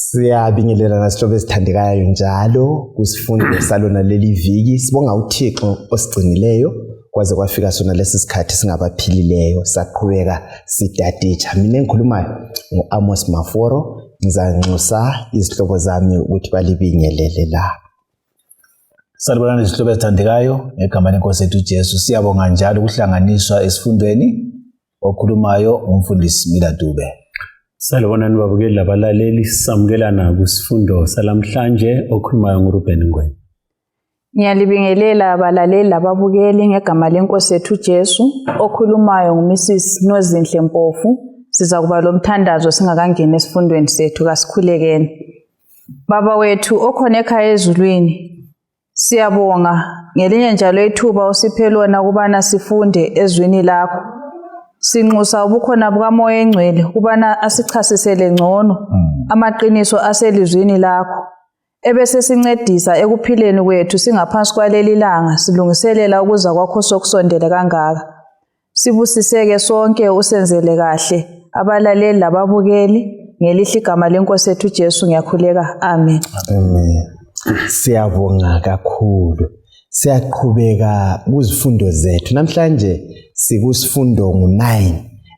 Siyabingelelana sihlobo esithandekayo njalo kusifundo salona leli viki. Sibonga uThixo osigcinileyo kwaze kwafika sona lesi sikhathi singabaphilileyo saqhubeka sidaditsha. Mina engikhulumayo ngu-Amos Maforo, ngizanxusa izihlobo zami ukuthi balibingelele la. Salibonani izihlobo ezithandekayo ngegama lenkosi yethu uJesu. Siyabonga njalo ukuhlanganiswa esifundweni. Okhulumayo ngumfundisi Mila Dube. Salibonani babukeli labalaleli, samukelana kusifundo salamhlanje. Okhulumayo nguRuben Ngwenya. Ngiyalibingelela balaleli lababukeli ngegama lenkosi yethu uJesu. Okhulumayo nguMrs Nozinhle Mpofu. Siza kuba lomthandazo singakangeni esifundweni sethu, kasikhulekeni. Baba wethu okhona ekhaya ezulwini, siyabonga ngelinye njalo ithuba osiphe lona ukubana sifunde ezwini lakho. Sinxusa ubukhona bukaMoya Engcwele ukubana asichasisele ngcono amaqiniso aselizwini lakho, ebesesincedisa ekuphileni kwethu singaphansi kwaleli langa, silungiselela ukuza kwakho sokusondele kangaka. Sibusiseke sonke, usenzele kahle abalaleli lababukeli. Ngelihle igama lenkosi yethu Jesu ngiyakhuleka, amen. Amen. Siyabonga kakhulu. Siyaqhubeka kuzifundo zethu. Namhlanje sikusifundo ngu-9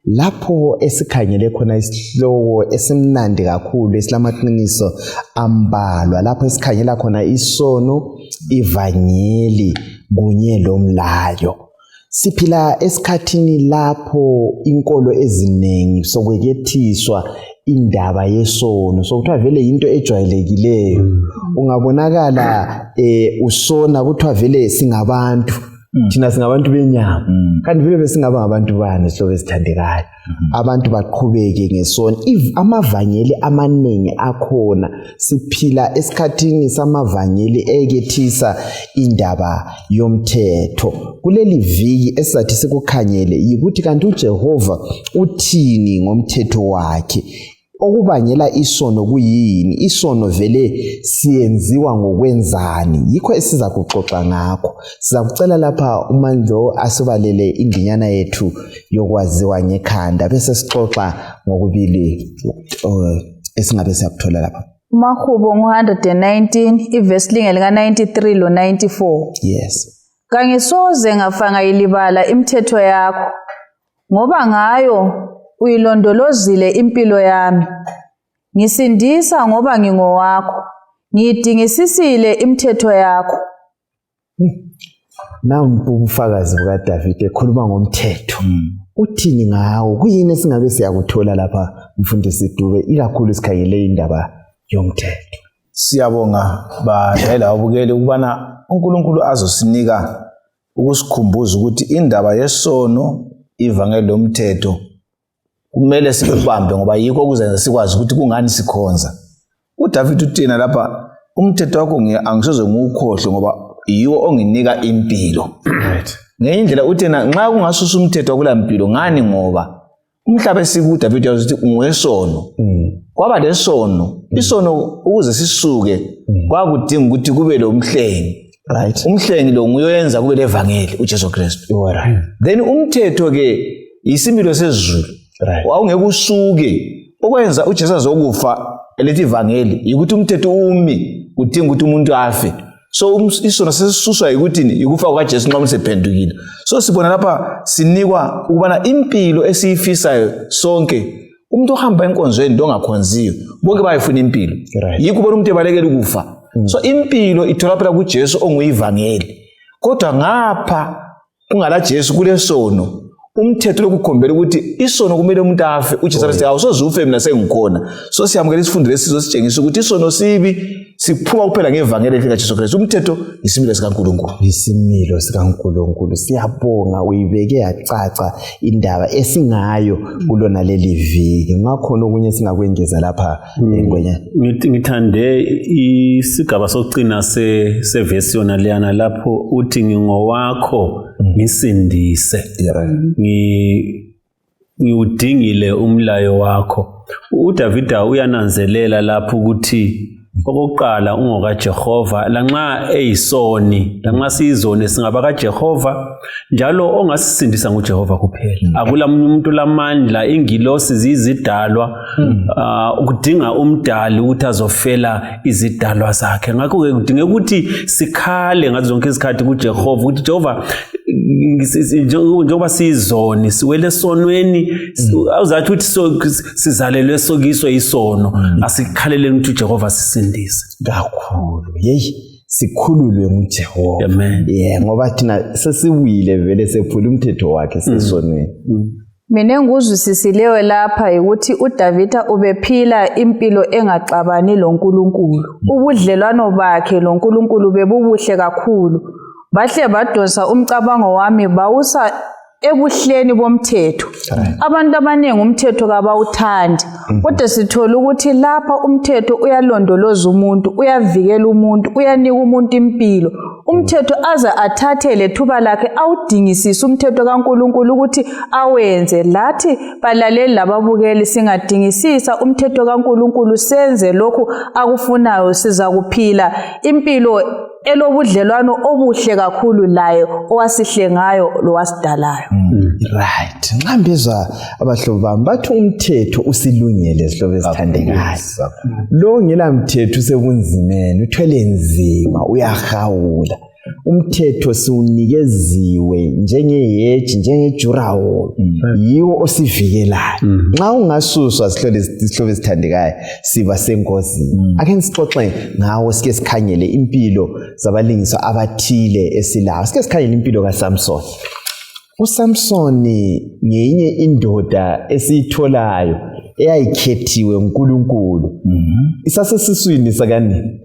lapho esikhangele khona isihloko esimnandi kakhulu esilamaqiniso ambalwa, lapho esikhangela khona isono, ivangeli kunye lomlayo. Siphila esikhathini lapho inkolo eziningi sokwekethiswa indaba yesono, sokuthiwa vele yinto ejwayelekileyo. Ungabonakala usona kuthiwa vele singabantu, thina singabantu benyama, kanti vele besingaba ngabantu bani sihlobo esithandekayo? Abantu baqhubeke ngesono. Amavangeli amaningi akhona, siphila esikhathini samavangeli ekethisa indaba yomthetho. Kuleli viki esizathi sikukhangele yikuthi kanti uJehova uthini ngomthetho wakhe. Okubangela isono kuyini? Isono vele siyenziwa ngokwenzani? Yikho esiza kuxoxa ngakho. Sizakucela lapha uMandlo asibalele indinyana yethu yokwaziwa ngekhanda, bese sixoxa ngokubili esingabe siyakuthola lapha. UMahubo ngu-119 ivesi linge lika-93 lo-94. Yes. Kangisoze ngafa ngayilibala imithetho yakho, ngoba ngayo uyilondolozile impilo yami. Ngisindisa ngoba ngingowakho, ngiyidingisisile imithetho yakho. Nampu ubufakazi bukaDavide ekhuluma ngomthetho. Uthini ngawo? Kuyini esingabe siyakuthola lapha, mfundisi Dube, ikakhulu sikhangele indaba yomthetho? Siyabonga badlali ababukeli ukubana uNkulunkulu azosinika ukusikhumbuza ukuthi indaba yesono, ivangeli lomthetho kumele sikubambe, ngoba yikho okuzenza sikwazi ukuthi kungani sikhonza. uDavid uthina lapha, umthetho wakho angisoze ngiwukhohlwe, ngoba yiwo onginika impilo. Ngenye indlela uthina nxa kungasusa umthetho akula mpilo. Ngani? Ngoba umhlaba esikuwo, uDavid uyazi ukuthi ungowesono. Kwaba lesono, isono ukuze sisuke kwakudinga ukuthi kube lomhlengi. Umhlengi lo nguye oyenza kube levangeli, uJesu Kristu. Then umthetho ke yisimilo sezulu. Wawungeke usuke. Okwenza uJesu azokufa elithi ivangeli yikuthi umthetho umi, udinga ukuthi umuntu afe. So isono sesisuswa yikuthini? Yikufa kukaJesu nxa umuntu sephendukile. So sibona lapha sinikwa ukubana impilo esiyifisayo sonke, umuntu ohamba enkonzweni longakhonziyo, bonke bayifuna impilo. Yikho ubona umuntu ebalekela ukufa. So impilo ithola phela kuJesu onguyivangeli, kodwa ngapha kungala Jesu kulesono. Umthetho lokukhombela ukuthi isono kumele umuntu afe. uJesu athi awusoze ufe, mina sengikhona. So siyamukela isifundo lesi sizositshengisa ukuthi isono sibi, siphuma kuphela ngevangeli likaJesu Kristu. Umthetho yisimilo sikaNkulunkulu. Isimilo sikaNkulunkulu. Siyabonga, uyibeke yacaca indaba esingayo kulona leli viki. Ngakhona okunye singakwengeza lapha, Ngwenya? Ngithande isigaba sokugcina sevesi yona leyana lapho uthi ngingowakho, ngisindise. Ngiwudingile umlayo wakho. uDavida uyananzelela lapho ukuthi Okokuqala ungokaJehova, lanxa eyisoni, lanxa siyizoni singaba kaJehova, njalo ongasisindisa nguJehova kuphela. Akula munye umuntu lamandla, ingilosi ziyizidalwa, ukudinga umdali ukuthi azofela izidalwa zakhe. Ngakho-ke kudingeka ukuthi sikhale ngazo zonke izikhathi kuJehova ukuthi Jehova, njengoba siyizoni siwele esonweni, awuzathi ukuthi sizalelwe sokiso isono, asikhaleleni ukuthi uJehova sisindise kakhulu. Yeyi, sikhululwe nguJehova. Amen. Yeah, ngoba thina sesiwile vele, sephula umthetho wakhe sesonweni. Mina engikuzwisisileyo lapha yikuthi uDavida ubephila impilo engaxabani loNkulunkulu. Ubudlelwano bakhe loNkulunkulu bebubuhle kakhulu. Bahle badonsa umcabango wami bawusa ebuhleni bomthetho. Abantu abaningi umthetho kabawuthandi, kodwa sithola ukuthi lapha umthetho uyalondoloza umuntu, uyavikela umuntu, uyanika umuntu impilo. Umthetho aze athathe lethuba lakhe awudingisise umthetho kaNkulunkulu ukuthi awenze. Lathi balaleli lababukeli singadingisisa umthetho kaNkulunkulu senze lokhu akufunayo, sizakuphila impilo elobudlelwano obuhle kakhulu laye owasihlengayo lowasidalayo. Right. Nxa mbizwa abahlobo bami bathi umthetho usilungele, zihlobo ezithandekayo. Lo ngela mthetho usebunzimeni, uthwele nzima, uyahawula. Umthetho siwunikeziwe njengeheji, njengejurawolo, yiwo osivikelayo. Nxa ungasuswa, zihlobo ezithandekayo, siba sengozini. Ake sixoxe ngawo, sike sikhangele impilo zabalingiswa abathile esilawo. Sike sikhangele impilo kaSamson. USamson ngeyinye indoda esiyitholayo eyayikhethiwe nguNkulunkulu. Isasesiswini sakanini,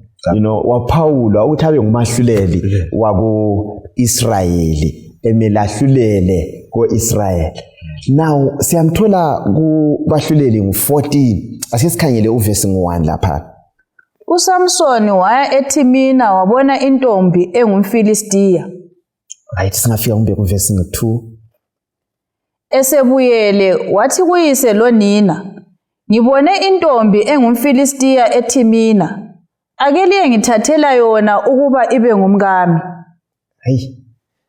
waphawulwa ukuthi abe ngumahluleli wako-Israyeli, emelahlulele ko-Israyeli. Now siyamthola kubahluleli ngu-14. Ake sikhangele uvesi ngu-1 lapha. USamsoni waya eThimina wabona intombi engumFilistiya. Right, singafika kumbe kuvesi ngu-2. Esebuyele wathi kuyise lonina, ngibone intombi engumFilistiya eThimina. Ake liye ngithathela yona ukuba ibe ngumkami. Hayi,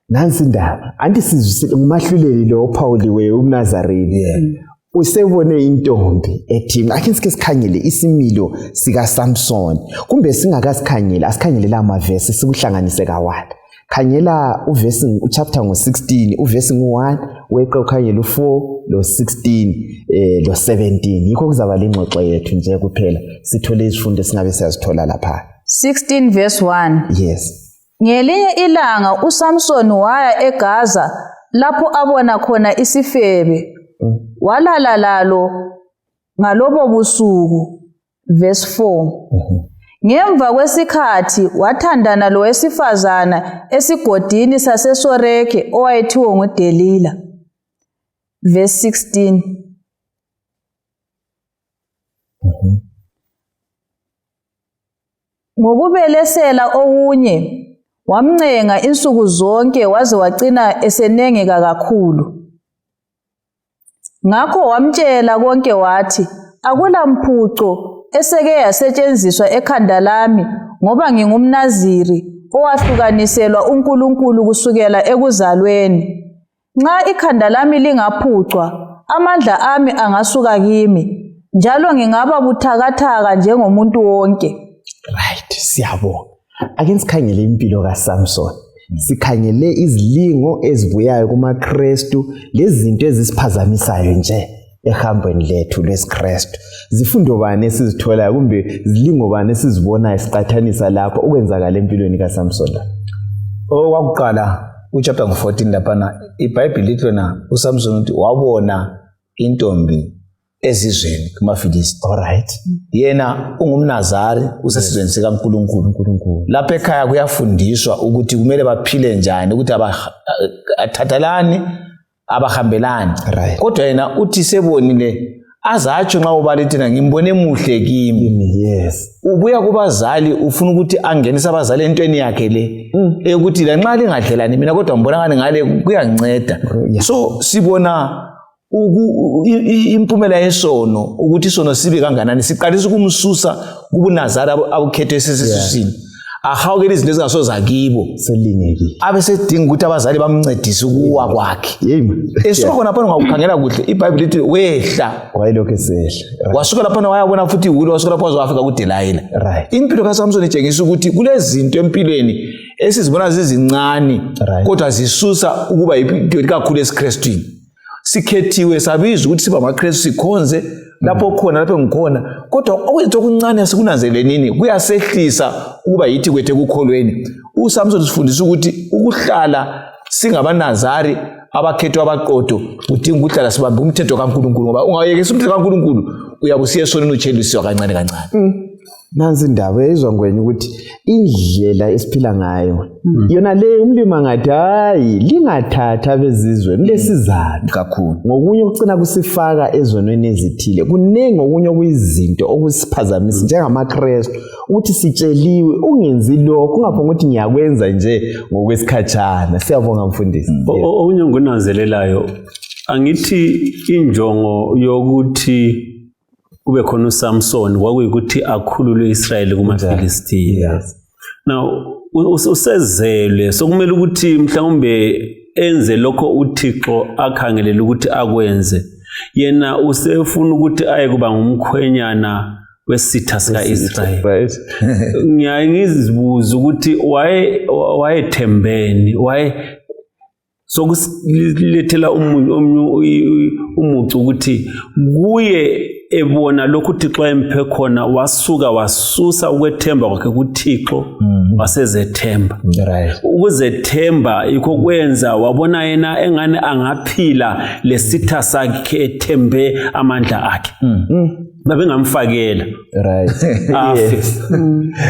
nansi indaba. Anti sizwisile ngumahluleli lo ophawuliweyo umNazarini. Usebone intombi eThimina. Ake sike sikhangele isimilo sikaSamson. Kumbe singakasikhangele, asikhangele la mavesi sikuhlanganise kawala. Khangela uvesi uchapter ngo-16, uvesi ngu-1, weqe ukhangele u-4 lo-16 lo-17. Yikho kuzaba lengxoxo yethu nje kuphela. Sithole izifundo esingabe siyazithola lapha. 16 verse 1. Yes. Ngelinye ilanga uSamson waya eGaza lapho abona khona isifebe. Walala lalo ngalobo busuku. Verse 4. Ngemva kwesikhathi wathandana lowesifazana esigodini saseSoreke owayethiwa nguDelila. Verse 16. Ngokubelesela okunye wamncenga insuku zonke waze wacina esenengeka kakhulu. Ngakho wamtshela konke wathi, akulamphuco eseke yasetshenziswa ekhanda lami ngoba ngingumNaziri owahlukaniselwa uNkulunkulu kusukela ekuzalweni. Nxa ikhanda lami lingaphucwa, amandla ami angasuka kimi, njalo ngingaba buthakathaka njengomuntu wonke. Right, siyabonga. Ake sikhangele impilo kaSamson. Sikhangele izilingo ezibuyayo kumaKrestu lezinto ezisiphazamisayo nje ehambweni lethu lwesiKrestu. Zifundo bani esizitholayo kumbe zilingo bani esizibonayo siqathanisa lapho okwenzakala empilweni kaSamson? Okwakuqala uchapter ngo-14 laphana iBhayibhili lithi lona uSamson uthi wabona intombi ezizweni kumaFilisti. All right. Yena ungumNazari, usesizweni sikaNkulunkulu. uNkulunkulu. Lapha ekhaya kuyafundiswa ukuthi kumele baphile njani, ukuthi athathalani, abahambelani. Right. Kodwa yena uthi sebonile azatsho nxa ubala ethi ngimbone muhle kimi. Yes. Ubuya kubazali ufuna ukuthi angenise abazali entweni yakhe le eyokuthi lanxa lingadlelani mina kodwa ngibona ngani ngale kuyanginceda. Yeah. So sibona Impumela yesono, ukuthi isono sibi kanganani, siqalisa ukumsusa kubunazara abukhethwe esesesiswini, ahawukele izinto ezingasozakibo, Selingekile. Abe sedinga ukuthi abazali bamncedise ukuwa kwakhe. Yey. Esuka khona phana, ungakukhangela kuhle, iBhayibheli lithi wehla. Wayelokhu esehla. Wasuka laphana wayabona futhi iwulu, wasuka lapho waze wafika kuDelayila. Impilo kaSamson itshengisa ukuthi kulezinto empilweni esizibona zizincane, kodwa zisusa ukuba yipilo kakhulu esiKrestwini. Sikhethiwe, sabizwa ukuthi sibe amaKristu, sikhonze lapho khona, lapho engikhona, kodwa okuyizinto okuncane sikunanzelenini kuyasehlisa ukuba yithi kwethu ekukholweni. USamson sifundisa ukuthi ukuhlala singabanazari abakhethwa abaqotho kudinga ukuhlala sibambe umthetho kaNkulunkulu, ngoba ungayekisa umthetho kaNkulunkulu uyabe usiya esonweni, utshelisiwa kancane kancane. Nansi indaba eyizwa ngwenya ukuthi indlela esiphila ngayo yona le, umlimi angathi hayi, lingathathi abezizwe, kulesizathu kakhulu. Ngokunye okucina kusifaka ezonweni ezithile, kuningi okunye okuyizinto okusiphazamisa njengamaKrestu, ukuthi sitsheliwe ungenzi lokho, ungaphonga ukuthi ngiyakwenza nje ngokwesikhatshana. Siyabonga, mfundisi. Okunye engikunanzelelayo, angithi injongo yokuthi kube khona uSamson kwakuyikuthi akhulule uIsrayeli kumaFilistiya. Now usezelwe, sokumele ukuthi mhlawumbe enze lokho uThixo akhangelele ukuthi akwenze. Yena usefuna ukuthi aye kuba ngumkhwenyana wesitha sika-Israyeli. Ngiyaye ngizibuze ukuthi wayethembeni, waye sokusilethela omunye umucu ukuthi kuye ebona lokhu uThixo ayemphe khona, wasuka wasusa ukwethemba kwakhe kuThixo, wasezethemba. Ukuzethemba yikho kwenza wabona yena engane angaphila lesitha sakhe ethembe amandla akhe. Babengamfakela afe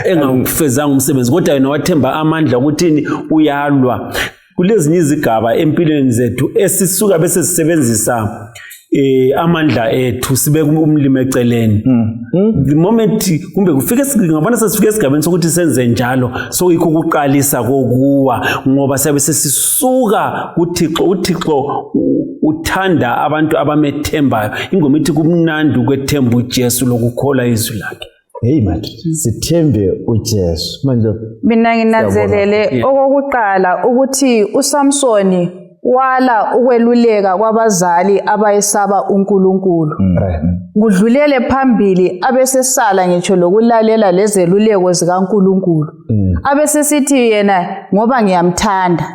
engawufezanga umsebenzi, kodwa yena wathemba amandla ukuthini uyalwa. Kulezinye izigaba empilweni zethu esisuka bese sisebenzisa amandla ethu, sibeke umlimi eceleni. The moment kumbe kufike, ngabona sesifike esigabeni sokuthi senze njalo, so yikho ukuqalisa kokuwa, ngoba siyabe sesisuka kuThixo. UThixo uthanda abantu abamethembayo. Ingoma ithi kumnandi ukwethemba uJesu lokukholwa izwi lakhe. Hey manje sithembe uJesu manje. Mina nginanzelele okokuqala ukuthi uSamsoni wala ukweluleka kwabazali abayesaba uNkulunkulu. Kudlulele phambili, abesesala ngitsho lokulalela lezeluleko zikaNkulunkulu. Abesesithi yena ngoba ngiyamthanda.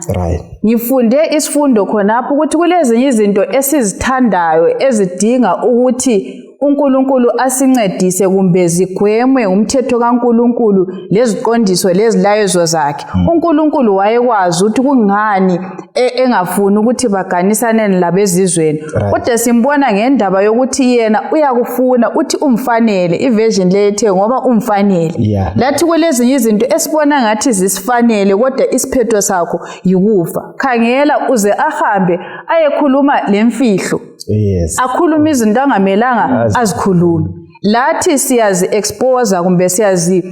Ngifunde isifundo khonapho ukuthi kulezinye izinto esizithandayo ezidinga ukuthi uNkulunkulu asincedise kumbe zigwemwe ngumthetho kaNkulunkulu leziqondiso lezilayezo zakhe. UNkulunkulu wayekwazi ukuthi kungani engafuni ukuthi baganisane labezizweni. Kodwa simbona ngendaba yokuthi yena uyakufuna, uthi umfanele, iversion le ethe ngoba umfanele. Lathi kulezinye izinto esibona ngathi zisifanele, kodwa isiphetho sakho yikufa. Khangela uze ahambe ayekhuluma lemfihlo. Akhuluma izinto angamelanga azikhulume. Lathi siyazi expose kumbe siyazi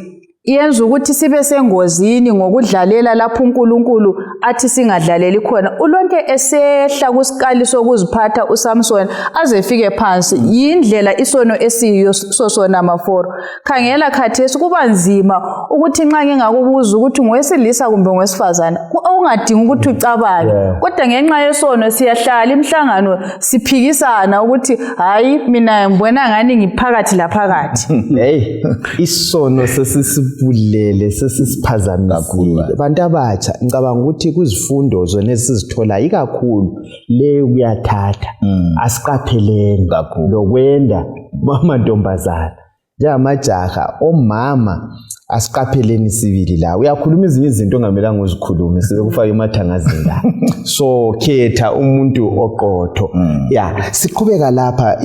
yenza ukuthi sibe sengozini ngokudlalela lapho uNkulunkulu athi singadlaleli khona. Ulonke esehla kusikali sokuziphatha uSamson aze fike phansi, yindlela isono esiyiyo sosona maforo. Khangela khathesi kuba nzima ukuthi nxa ngingakubuza ukuthi ngowesilisa kumbe ngowesifazane, okungadingi ukuthi ucabange, kodwa ngenxa yesono siyahlala imihlangano siphikisana ukuthi hayi, mina ngibona ngani ngiphakathi laphakathi. Hey, isono sesisibulele, sesisiphazamisile bantu abatsha. Ngicabanga ukuthi kuzifundo zona esizithola ikakhulu leyo kuyathatha, asiqapheleni Kakhulu. Lokwenda bamantombazana njengamajaha, omama, asiqapheleni sibili. La uyakhuluma ezinye izinto ongamelanga uzikhulume, sebekufaka emathangazini la, so khetha umuntu oqotho. Ya, siqhubeka lapha.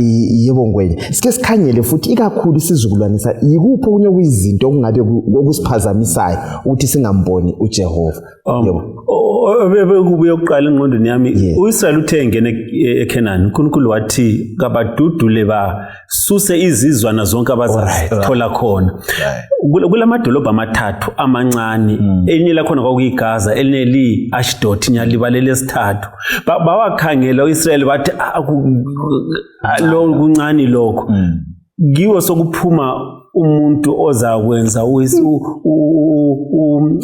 Yebo ngwenya, sike sikhangele futhi ikakhulu isizukulwane sa yikuphi okunye okuyizinto okungabe okusiphazamisayo ukuthi singamboni uJehova? Yebo. Bekubuye ukuqala engqondweni yami, uIsrayeli uthe engene eKhenani, uNkulunkulu wathi kabadudule basuse izizwana zonke. Owazithola khona kulamadolobho amathathu amancane, elinye lakhona kwakuyiGaza, elinye liyi-Ashdod, ngiyalibala elesithathu. Bawakhangela u-Israyeli bathi, "Ah, lo kuncane lokho." Kiwo sokuphuma umuntu ozakwenza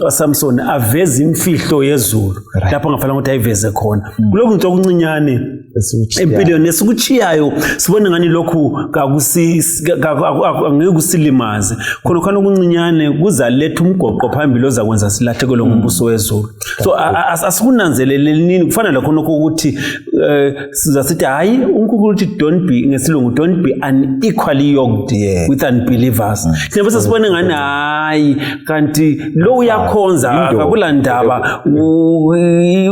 uSamson aveze imfihlo yezulu lapho angafanele ukuthi ayiveze khona. Kulokhu nto okuncinyane empilweni esikuchiyayo, sibone ngani lokhu angeke kusilimaze khona khona, okuncinyane kuzaletha umgoqo phambili ozakwenza silahlekelwe ngumbuso wezulu. So asikunanzeleleni kufana lakhonokho ukuthi sizasithi hayi, uNkulunkulu uthi don't be, ngesilungu, don't be unequally yoked with unbelievers. Thina bese sibone ngani hayi, kanti lo uyakhonza, akula ndaba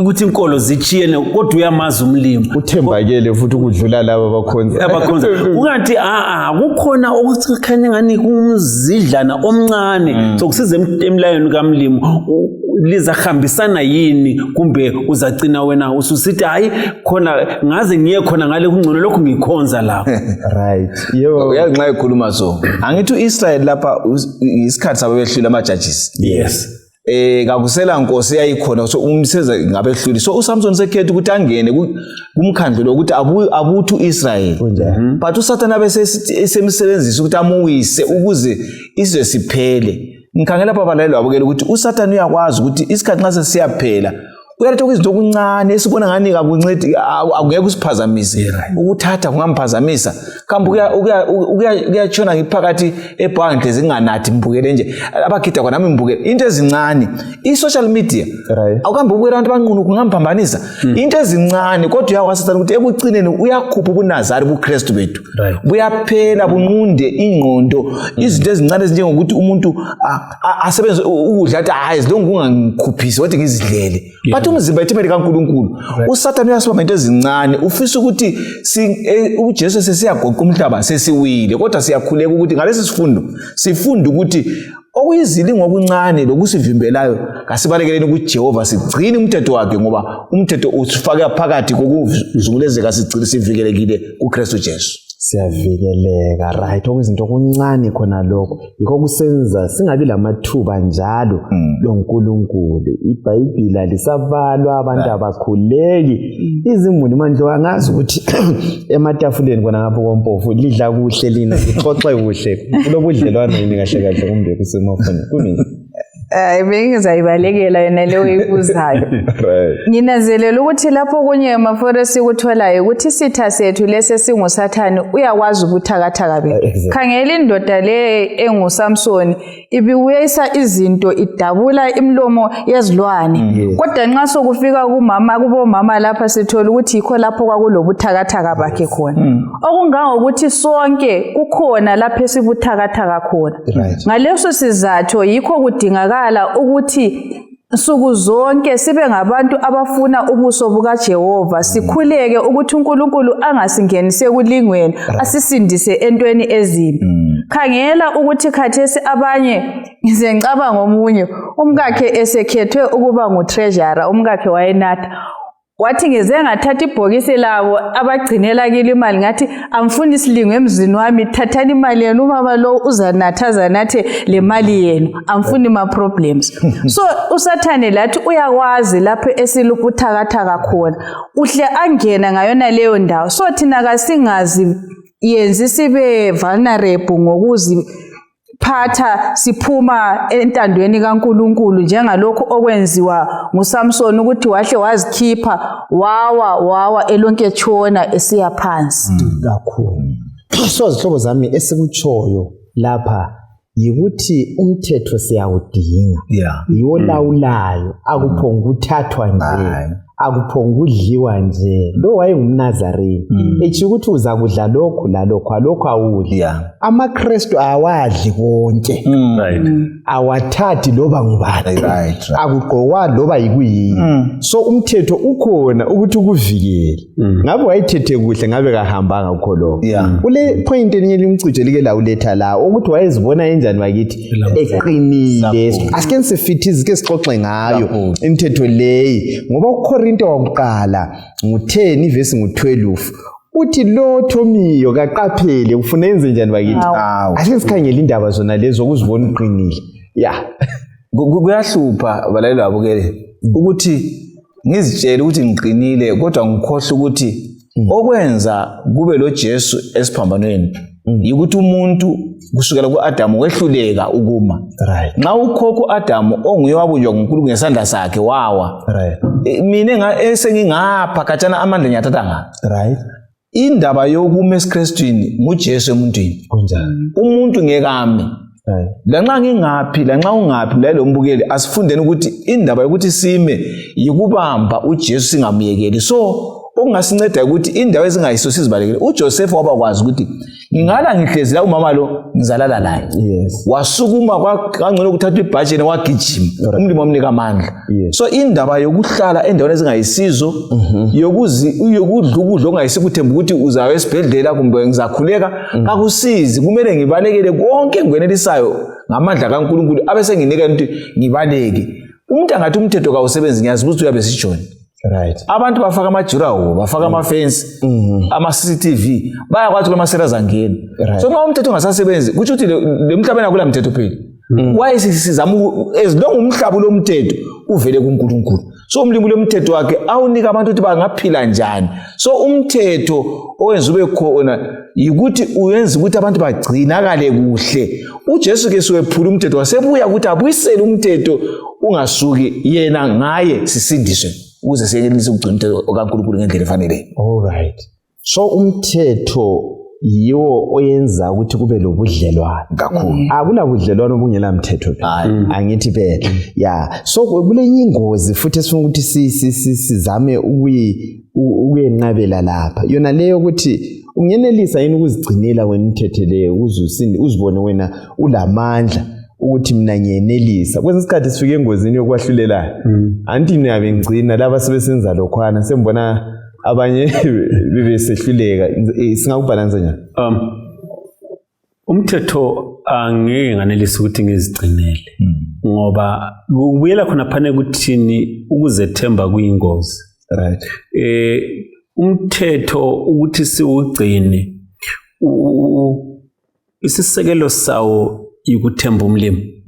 ukuthi inkolo zitshiyene, kodwa uyamazi umlimi. Uthembakele futhi ukudlula laba abakhonza. Abakhonza. Kungathi a kukhona okukhanya ngani kumzidlana omncane sokusiza emlayweni kamlimi, lizahambisana yini, kumbe uzacina wena ususithi hayi, khona ngaze ngiye khona ngale, kungcono lokhu ngikhonza lapho. Right, yebo. Uyazi, nxa ekhuluma so, angithi u-Israyeli lapha isikhathi sabo behlula ama-judges. Kakusela nkosi eyayikhona, so umseze ngabehluli, so uSamson sekhetha ukuthi angene kumkhandlu lokuthi abuthe uIsrayeli. Kunjalo. But uSathane abe esemsebenzisa ukuthi amuwise ukuze izwe siphele. Ngikhangela lapha, abalaleli wabukela, ukuthi uSathane uyakwazi ukuthi isikhathi nxa sesiyaphela uyaletha okuyizinto okuncane esibona ngani kakuncedi, akungeke kusiphazamise. Ukuthatha kungamphazamisa, kambe ukuyatshona ngiphakathi ebhange zinganathi, mbukele nje abagida khona, nami ngibukele into ezincane, i-social media. Awukambe ubukela abantu abanqunu, kungamphambanisa, into ezincane. Kodwa uyakwazi Sathane ukuthi ekucineni uyakhupha ubunazari, ubuKristu bethu buyaphela, bunqunde ingqondo. Izinto ezincane ezinjengokuthi umuntu asebenzise ukudla, athi hayi, zilongu kungangikhuphisi, kodwa ngizidlele, but umzimba ithempeli kaNkulunkulu. USathane uyasibamba into ezincane, ufisa ukuthi uJesu sesiyagoqa umhlaba, sesiwile. Kodwa siyakhuleka ukuthi ngalesi sifundo sifunde ukuthi okuyizilingo okuncane lokusivimbelayo, kasibalekeleni kuJehova, sigcine umthetho wakhe, ngoba umthetho usifake phakathi kokuzungulezeka, sigcine sivikelekile kuKristu Jesu. Siyavikeleka, right. Okuzinto okuncane khona lokho yikho kusenza singabi lamathuba njalo loNkulunkulu. IBhayibhili alisabalwa, abantu abakhuleki, izimuli manje angazi ukuthi ematafuleni khona ngapho kompofu lidla kuhle, lina lixoxe kuhle, kulobudlelwano yini kahle kahle, kumbe kusemafoni kumi? Hayi, bengizayibalekela yona leyo oyibuzayo. Nginanzelela ukuthi lapho kunye mafore sikutholayo ukuthi isitha sethu lesi esinguSathane uyakwazi ubuthakathaka bethu. Khangela indoda le enguSamsoni, ibibuyisa izinto, idabula imilomo yezilwane. Kodwa nxa sokufika kumama, kubomama lapha, sithola ukuthi yikho lapho kwakulobuthakathaka bakhe khona. Okungangokuthi sonke kukhona lapho esibuthakathaka khona. Ngaleso sizathu yikho kudingakala ukuthi nsuku zonke sibe ngabantu abafuna ubuso bukaJehova, sikhuleke ukuthi uNkulunkulu angasingenisi ekulingweni, asisindise entweni ezimbi. Khangela ukuthi khathesi abanye, ngize ngicabanga omunye umkakhe esekhethwe ukuba ngu-treasurer, umkakhe wayenatha. Wathi, ngize ngathatha ibhokisi labo abagcinela kilo imali, ngathi angifuni isilingo emzini wami, thathani imali yenu, ubaba lo uzanatha, azanathe le mali yenu, angifuni ma-problems. So uSathane lathi uyakwazi lapho esilubuthakathaka khona, uhle angena ngayona leyo ndawo. So thina kasingazi yenzi sibe vulnerable ngokuzi phatha siphuma entandweni kaNkuluNkulu, njengalokhu okwenziwa nguSamson, ukuthi wahle wazikhipha, wawa, wawa elonke tshona esiya phansi. Kakhulu. So zihlobo zami, esikutshoyo lapha yikuthi umthetho siyawudinga, yiwo lawulayo, akuphonga ukuthathwa nje, akuphonga ukudliwa nje. Lo wayengumNazarini, etshiya ukuthi uzakudla lokhu lalokhu, alokhu awudli. AmaKristu awadli konke, awathathi loba ngubani, akugqokwa loba yikuyini. So umthetho ukhona ukuthi ukuvikele. Ngabe wayithethe kuhle, ngabe kahambanga kukho lokho. Kule point elinye limcijo like lawuletha la, ukuthi wayezibona enjani bakithi, eqinile. Asike sifithize, ke sixoxe ngayo imithetho leyi, ngoba uKorinto wakuqala ngu-10, ivesi ngu-12. Uthi lo thomiyo kaqaphele, ufuna enze njani bakithi? Awu. Ake sikhangele indaba zona lezo ukuzibona uqinile. Ya. Kuyahlupha balaleli babukele ukuthi ngizitshele ukuthi ngiqinile, kodwa ngikhohle ukuthi okwenza kube lo Jesu esiphambanweni yikuthi umuntu kusukela ku-Adamu wehluleka ukuma. Nxa ukhokho u-Adamu onguye wabunjwa nguNkulunkulu ngesandla sakhe wawa, mina esengingapha khatshana amandla ngiyathatha ngapha. Indaba yokuma esiKrestwini nguJesu emuntwini. Kunjani? Umuntu ngeke ame. Lanxa ngingaphi, lanxa ungaphi, mlaleli ombukeli, asifundeni ukuthi indaba yokuthi sime yikubamba uJesu singamyekeli. So okungasinceda ukuthi indawo ezingayiso sizibalekele. uJoseph wabakwazi ukuthi ngingala ngihlezi la umama lo ngizalala laye. Wasukuma kangcono ukuthatha ibhaji yena wagijima. Umlimi wamnika amandla. So indaba yokuhlala endaweni ezingayisizo, yokudla ukudla okungayisikuthemba ukuthi uzayo esibhedlela kumbe ngizakhuleka, kakusizi. Kumele ngibalekele konke engikwenelisayo ngamandla kaNkulunkulu, abe senginika ukuthi ngibaleke. Umuntu angathi umthetho kawusebenzi, ngiyazibuza ukuthi uyabe sijoni. Abantu bafaka amajurawo, bafaka amafensi, ama-CCTV, bayakwazi ukuthi amasela azangena. So nxa umthetho ungasasebenzi, kutsho ukuthi le mhlabeni akula mthetho phela. Why sizama as long umhlaba ulomthetho uvele kuNkulunkulu. So umlimi ulomthetho wakhe awunika abantu ukuthi bangaphila njani. So umthetho owenza ube khona yikuthi uyenza ukuthi abantu bagcinakale kuhle. uJesu ke siwephula umthetho, wasebuya ukuthi abuyisele umthetho ungasuki, yena ngaye sisindiswe ukuze siyenelise ukugcina umthetho kaNkulunkulu ngendlela efaneleyo. All right. So umthetho yiwo oyenza ukuthi kube lobudlelwano kakhulu. Akula budlelwano obungela mthetho phela. Angithi phela. Yeah. So kulenye ingozi futhi esifuna ukuthi sizame ukuyenqabela lapha. Yona leyo ukuthi ungenelisa yini ukuzigcinela wena umthetho leyo, uzibone wena ulamandla ukuthi mina ngiyenelisa. Kwesinye isikhathi sifike engozini yokwahlulelayo. Anti ngiyabe ngigcina laba sebesenza lokhwana, sembona abanye bebesehluleka. Singakubhalansa njani? Umthetho angeke nganelisa ukuthi ngizigcinele, ngoba kubuyela khona phana ekuthini ukuzethemba kuyingozi. Umthetho ukuthi siwugcine, isisekelo sawo yikuthemba umlimi.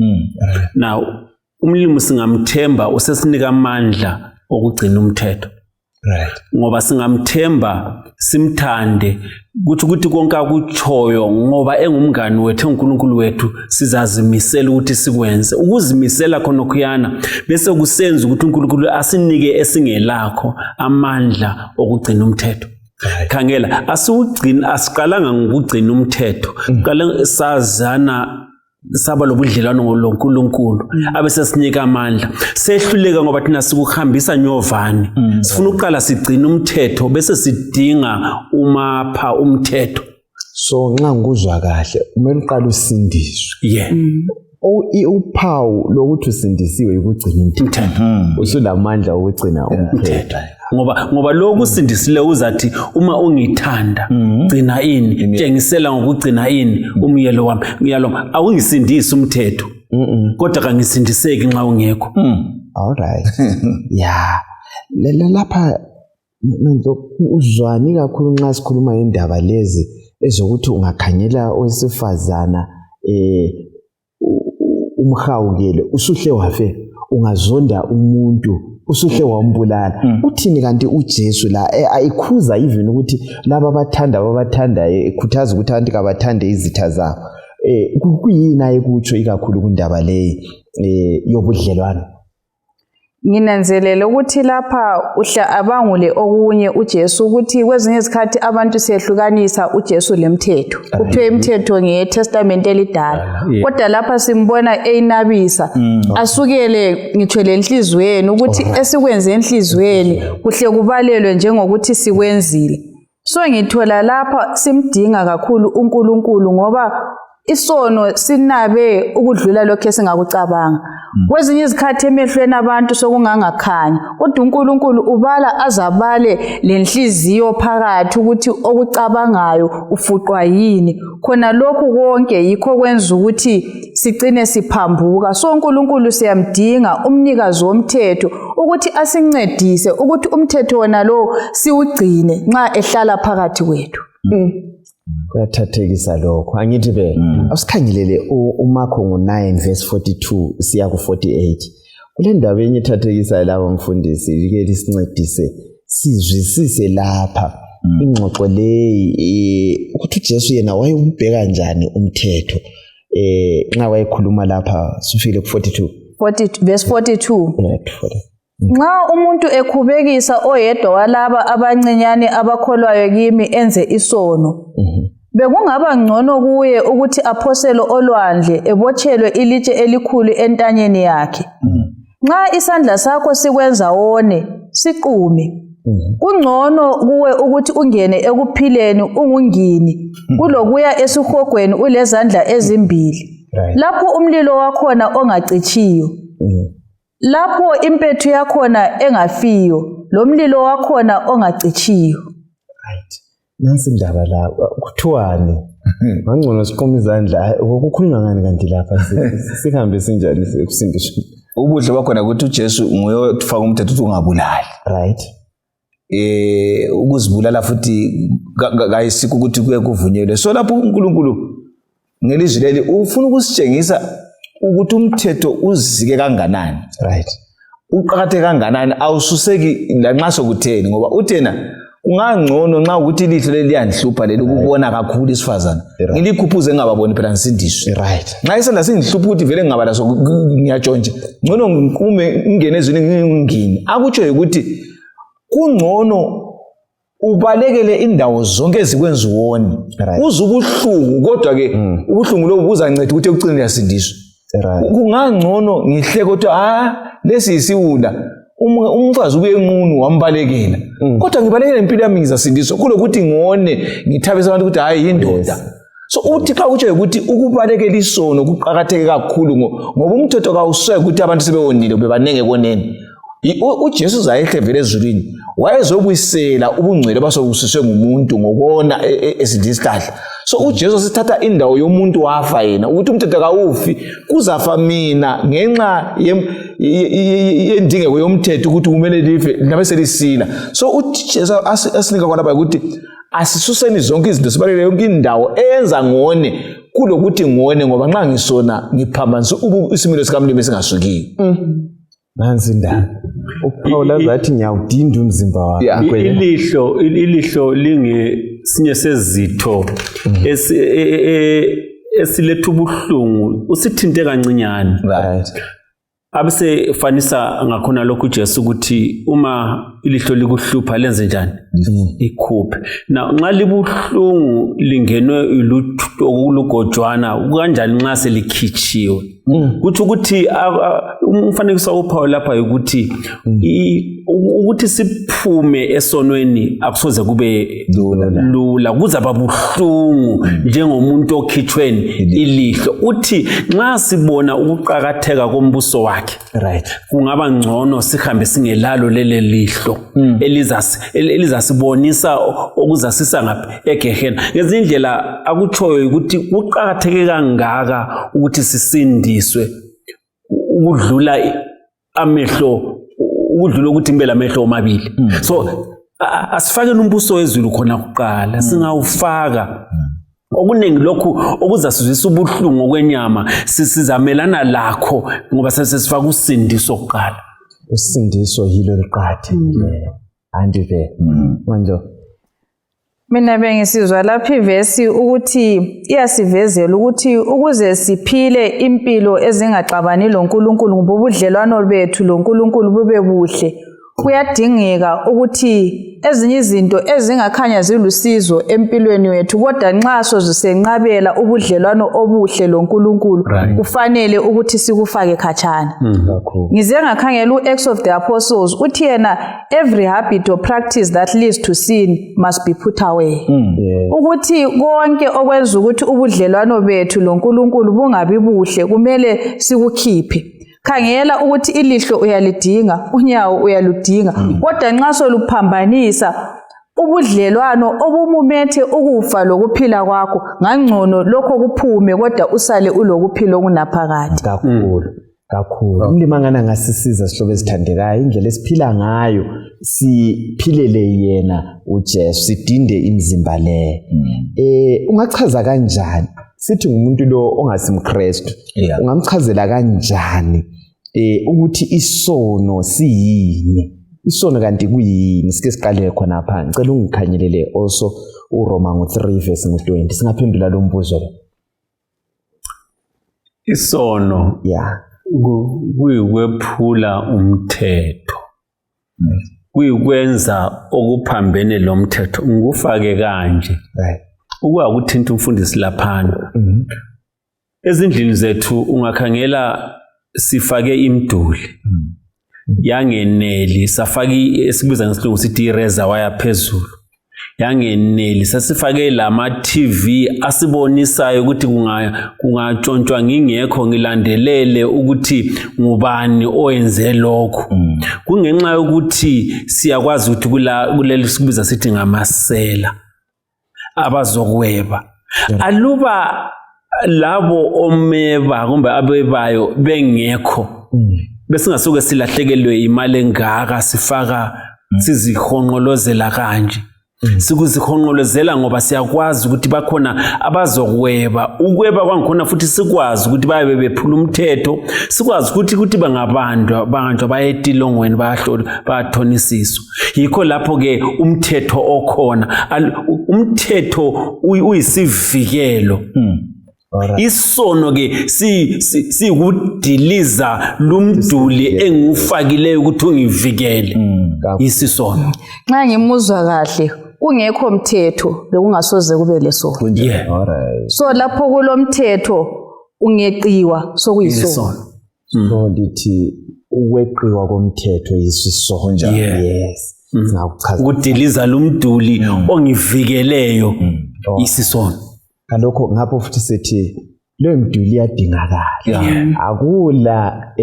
Now umlimi singamthemba, usesinika amandla okugcina umthetho. Ngoba singamthemba, simthande, kuthi ukuthi konke akutshoyo, ngoba engumngani wethu, enguNkulunkulu wethu, sizazimisela ukuthi sikwenze. Ukuzimisela khonokhuyana bese kusenza ukuthi uNkulunkulu asinike esingelakho amandla okugcina umthetho. Khangela, asiwugcini, asiqalanga ngokugcina umthetho, qala sazana, saba lobudlelwano loNkulunkulu, abe sesinika amandla. Sehluleka ngoba thina sikuhambisa nyovane. Sifuna ukuqala sigcine umthetho bese sidinga umapha umthetho. So nxa ngikuzwa kahle, kumele uqale usindiswe. Uphawu lokuthi usindisiwe yikugcina umthetho. Usulamandla okugcina umthetho. Ngoba lokhu usindisile uzathi uma ungithanda, gcina ini, tshengisela ngokugcina ini umyalo wami. Ngiyalo, awungisindisi umthetho. Kodwa kangisindiseki nxa ungekho. All right. Yeah. Lapha Mandlo, uzwani kakhulu nxa sikhuluma ngendaba lezi ezokuthi ungakhangela owesifazana umhawukele usuhle wafe, ungazonda umuntu usuhle wambulala. Uthini kanti uJesu la? Ayikhuza even ukuthi laba abathanda ababathandayo, ekhuthaza ukuthi abantu kabathande izitha zabo. Kuyini ayekutsho ikakhulu kundaba leyi yobudlelwano? Nginanzelela ukuthi lapha uhla abangule okunye uJesu, ukuthi kwezinye izikhathi abantu siyehlukanisa uJesu lemthetho. Kuthiwe imithetho ngeyeTestament elidala, kodwa lapha simbona eyinabisa, asukele ngitsho lenhliziyweni, ukuthi esikwenze enhliziyweni kuhle kubalelwe njengokuthi sikwenzile. So ngithola lapha simdinga kakhulu uNkulunkulu, ngoba Isono sinabe ukudlula lokho esingakucabanga. Kwezinye izikhathi emehlweni abantu sokungangakhanyi, kodwa uNkulunkulu ubala azabale lenhliziyo phakathi ukuthi okucabangayo ufuqwa yini. Khona lokhu konke yikho kwenza ukuthi sicine siphambuka. So uNkulunkulu siyamdinga umnikazi womthetho ukuthi asincedise ukuthi umthetho wona lowo siwugcine nxa ehlala phakathi kwethu. Kuyathathekisa lokho, angithi be awusikhangelele uMakho ngo-9 verse 42 siya ku-48. Kule ndaba enye ethathekisayo lapho, mfundisi, like lisincedise sizwisise lapha ingxoxo leyi, ukuthi uJesu yena wayewumbheka njani umthetho nxa wayekhuluma lapha. Sufile ku-42. 40, verse 42. Yeah, 40. Nxa umuntu ekhubekisa oyedwa walaba abancinyane abakholwayo kimi enze isono, bekungaba ngcono kuye ukuthi aphoselwe olwandle ebotshelwe ilitshe elikhulu entanyeni yakhe. Nxa isandla sakho sikwenza wone, siqume. Kungcono kuwe ukuthi ungene ekuphileni ungungini kulokuya esihogweni ulezandla ezimbili, lapho umlilo wakhona ongacitshiyo, lapho impethu yakhona engafiyo, lomlilo wakhona ongacitshiyo. Right, nansi indaba la, kuthiwani? Ngangcono siquma izandla. Hayi, kukhulunywa ngani kanti lapha? Sihambe sinjani ekusindisweni? Ubuhle bakhona ukuthi uJesu nguye ofaka umthetho ukuthi ungabulali. Ukuzibulala futhi kayisikho ukuthi kuye kuvunyelwe. So lapho uNkulunkulu ngelizwi leli ufuna ukusitshengisa ukuthi umthetho uzike kanganani, uqakatheke kanganani, awususeki lanxa sokutheni, ngoba uthena kungangcono nxa ukuthi ilihlo leli liyandihlupha leli ukubona kakhulu isifazana, ngilikhuphuze ngingababoni phela, ngisindiswe. Nxa isandla singihlupha ukuthi vele ngingaba laso ngiyatshontsha, ngcono ngiqume ngingene ezwini ngingini. Akutsho ukuthi kungcono ubalekele indawo zonke ezikwenza uwone, uze ubuhlungu, kodwa-ke ubuhlungu lobu buzanceda ukuthi ekucineni uyasindiswa. Kungangcono ngihleke ukuthi ah, lesi yisiwula, umfazi ubuye enqunu wambalekela, kodwa ngibalekela impilo yami, ngizasindiswa, kulokuthi ngone ngithabise abantu ukuthi hhayi yindoda. So uthi xa kutsho ukuthi ukubalekela isono kuqakatheke kakhulu, ngoba umthetho kawuseke ukuthi abantu sebewonile, bebanenge ekoneni. UJesu uzayehle vele ezulwini, wayezobuyisela ubungcwele basobusiswe ngumuntu ngokona esidla isihlahla. So uJesu sithatha indawo yomuntu, wafa yena ukuthi umthetho kawufi, kuzafa mina ngenxa yendingeko yomthetho ukuthi kumele life labe selisila. So uJesu asinika kwalapha ukuthi asisuseni zonke izinto, sibalekele yonke indawo eyenza ngone kulokuthi ngone, ngoba nxa ngisona ngiphambanisa isimilo sikamlimi esingasukiyo. Nansi indaba, uPaul azathi ngiyawudinda umzimba wami. Ilihlo lingesinye sezitho esiletha ubuhlungu usithinte kancinyane. Abesefanisa ngakhona lokhu uJesu ukuthi uma ilihlo likuhlupha lenze njani? Ikhuphe. Na nxa libuhlungu lingenwe lugojwana, kanjani nxa selikhitshiwe? Kutsho ukuthi umfanekiso awuphawu lapha ukuthi ukuthi siphume esonweni akusoze kube lula, kuzaba buhlungu njengomuntu okhitshweni ilihlo. Uthi nxa sibona ukuqakatheka kombuso wakhe, kungaba ngcono sihambe singelalo lele lihlo elizasibonisa okuzasisa ngaphi egehena. Ngezinye indlela akutshoyo ukuthi kuqakatheke kangaka ukuthi sisindiswe ukudlula amehlo, ukudlula ukuthi ngibe lamehlo omabili. So asifakeni umbuso wezulu khona kuqala, singawufaka okuningi lokhu okuzasizwisa ubuhlungu okwenyama sizamelana lakho, ngoba sesifaka usindiso kuqala. Usindiso yilo oluqakathekileyo, anti be manje. Mina bengisizwa lapha ivesi ukuthi iyasivezela ukuthi ukuze siphile impilo ezingaxabani loNkulunkulu, ngoba ubudlelwano bethu loNkulunkulu bube buhle, kuyadingeka ukuthi ezinye izinto ezingakhanya zilusizo empilweni yethu kodwa nxa sozisenqabela ubudlelwano obuhle loNkulunkulu kufanele ukuthi sikufake khatshana. Ngize ngakhangela u-Acts of the Apostles uthi yena every habit or practice that leads to sin must be put away. Ukuthi konke okwenza ukuthi ubudlelwano bethu loNkulunkulu bungabi buhle kumele sikukhiphe. Khangela ukuthi ilihlo uyalidinga, unyawo uyaludinga, kodwa nxa soluphambanisa ubudlelwano obumumethe ukufa lokuphila kwakho, ngangcono lokho kuphume kodwa usale ulokuphila okunaphakade. Kakhulu. Kakhulu. Umlimi angani angasisiza sihlobo ezithandekayo, indlela esiphila ngayo siphilele yena uJesu, sidinde imizimba le. Ungachaza kanjani? Sithi ngumuntu lo ongasimKristu. Ungamchazela kanjani ukuthi isono siyini? Isono kanti kuyini? Sike siqale khona pha. Ngicela ungikhanyelele also uRoma ngo3 verse ngo20. Singaphendula lo mbuzo lo. Isono kuyikwephula umthetho. Kuyikwenza okuphambene lomthetho. Ngikufake kanje. Ukuyakuthinta umfundisi laphana. Ezindlini zethu ungakhangela sifake imiduli. Yangeneli safaka esikubiza ngesilungu sithi i-razor wire phezulu. Yangeneli sasifake lama TV asibonisayo ukuthi kungatshontshwa ngingekho ngilandelele ukuthi ngubani oyenze lokho. Kungenxa yokuthi siyakwazi ukuthi kuleli sikubiza sithi ngamasela abazokweba. Aluba labo omeba kumbe abebayo bengekho, besingasuke silahlekelwe imali engaka sifaka sizihonqolozela kanje. Sikuzihonqolozela ngoba siyakwazi ukuthi bakhona abazokweba. Ukweba kwangikhona futhi sikwazi ukuthi bayabe bephula umthetho, sikwazi ukuthi bangabandwa, banjwa baye etilongweni, bayahlolwa, bayathonisiswa. Yikho lapho ke umthetho okhona. Umthetho uyisivikelo. Isono ke sikudiliza lumduli engiwufakileyo ukuthi ungivikele. Isisono. Nxa ngimuzwa kahle, kungekho mthetho bekungasoze kube lesono. So lapho kulomthetho ungeqiwa sokuyisono. So lithi ukweqiwa komthetho yisisono. Yes. Singakuchaza. Ukudiliza lumduli ongivikeleyo isisono. Kalokho ngapho futhi sithi leyo mduli iyadingakala. Akula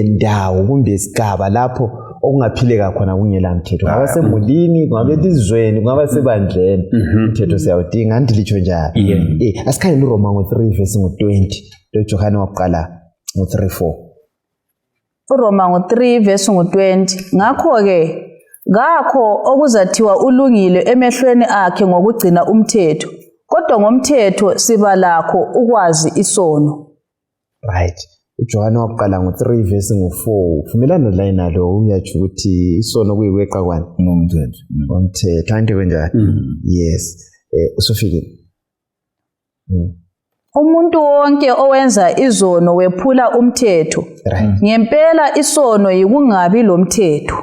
ndawo kumbe isigaba lapho okungaphileka khona kungela mthetho. Kungaba semulini, kungaba elizweni, kungaba sebandleni. Umthetho siyawudinga, andilitsho njalo. Asikhangele uRoma ngo3 verse ngo20, loJohane wakuqala ngo3:4. uRoma ngo3 verse ngo20. Ngakho-ke kakho okuzathiwa ulungile emehlweni akhe ngokugcina umthetho, kodwa ngomthetho siba lakho ukwazi isono. Right. uJohane wakuqala ngo3 verse ngo4. Vumelana la nalo uyatsho ukuthi isono kuyikweqa kwani? Ngomthetho. Ngomthetho. Anti kanjani? Yes. Usufikile. Umuntu wonke owenza izono wephula umthetho. Ngempela isono yikungabi lomthetho.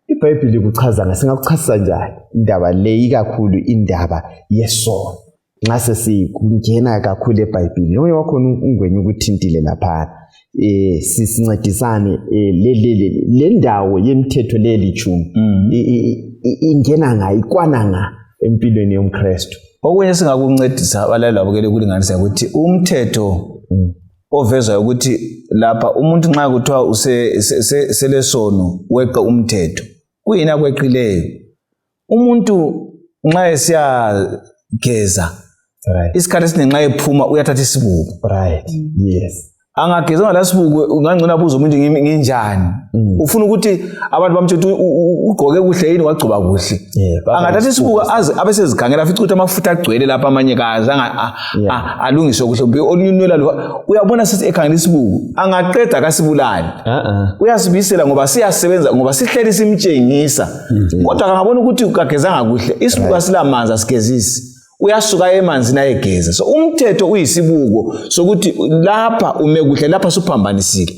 iBhayibheli kuchaza ngasingakuchasisa njani indaba le, ikakhulu indaba yesono? Nxa sesikungena kakhulu eBhayibhilini, omunye wakhona ungwenye ukuthintile laphana. Sisincedisane le ndawo yemithetho lelitshumi ingena nga ikwana nga empilweni yomKristu. Okunye singakuncedisa abalaleli abukele ukulinganisa ukuthi umthetho ovezwayo ukuthi lapha umuntu nxa kuthiwa selesono weqe umthetho, kuyini akweqileyo? Umuntu nxa esiyageza, isikhathi esiningi nxa ephuma uyathatha isibuko. Yes. Angageza ngalasibuko ungangcono abuze umuntu nginjani. Ufuna ukuthi abantu bamtshele ukuthi ugqoke kuhle yini, wagcoba kuhle. Angathatha isibuko aze abe sezikhangela afice ukuthi amafutha agcwele lapha amanye kaze alungiswe kuhle, kumbe olunye unwela lo uyabona sithi ekhangela isibuko angaqeda akasibulali. Uyasibisela ngoba siyasebenza, ngoba sihleli simtshengisa. Kodwa akangabona ukuthi kagezanga kuhle, isibuko asilamanzi asigezisi. Uyasuka emanzini ayegeza. So umthetho uyisibuko sokuthi lapha ume kuhle, lapha suphambanisile.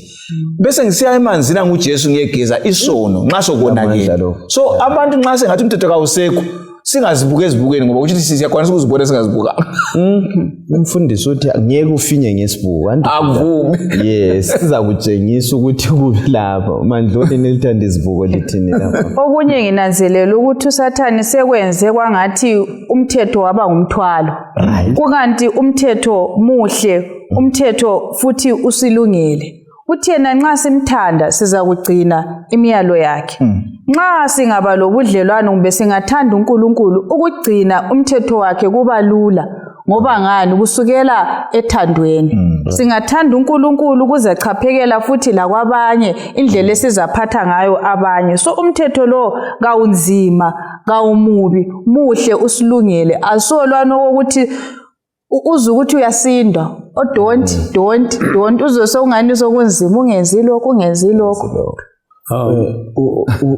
Bese ngisiya emanzini anguJesu ngiyegeza isono nxa sokonakele. So abantu nxa sengathi umthetho kawusekho, singazibuki ezibukweni, ngoba kusho ukuthi siyakwanisa ukuzibona singazibuka. Umfundisi uthi ngeke ufinye ngesibuko. Akuvumi. Yes, sizakutshengisa ukuthi kubi lapha. Mandloni nilithanda izibuko lithini lapha? Okunye nginanzelela ukuthi uSathane sekwenze kwangathi umthetho waba ngumthwalo. Kukanti umthetho muhle, umthetho futhi usilungele. Uthi yena nxa simthanda sizakugcina imiyalo yakhe. Nxa singaba lobudlelwano kumbe singathanda uNkulunkulu, ukugcina umthetho wakhe kuba lula. Ngoba ngani? Kusukela ethandweni. Singathanda uNkulunkulu kuzachaphekela futhi lakwabanye indlela esizaphatha ngayo abanye. So umthetho lo kawunzima, kawumubi, muhle, usilungele. Asolwana okokuthi uze ukuthi uyasindwa, o don't don't don't, uzwe sokungani sokunzima, ungenzi lokhu, ungenzi lokhu.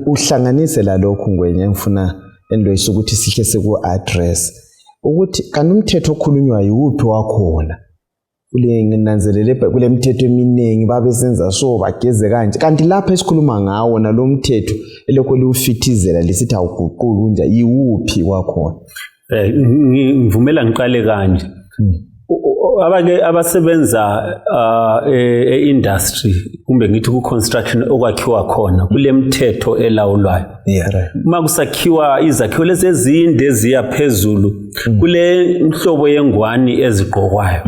Uhlanganise lalokhu Ngwenya, engifuna endoyisa ukuthi sihle siku-address ukuthi kanti umthetho okhulunywayo yiwuphi wakhona. Kule nginanzelele kule mithetho eminingi babesenza so bageze kanje, kanti lapha esikhuluma ngawo nalo mthetho elokhu liwufithizela lisithi awuguquki kunja, yiwuphi wakhona? Ngivumela ngiqale kanje. Abake abasebenza e-industry kumbe ngithi ku-construction okwakhiwa khona kule mthetho elawulwayo. Uma kusakhiwa izakhiwo lezi ezinde eziya phezulu, kule mhlobo yengwani ezigqokwayo.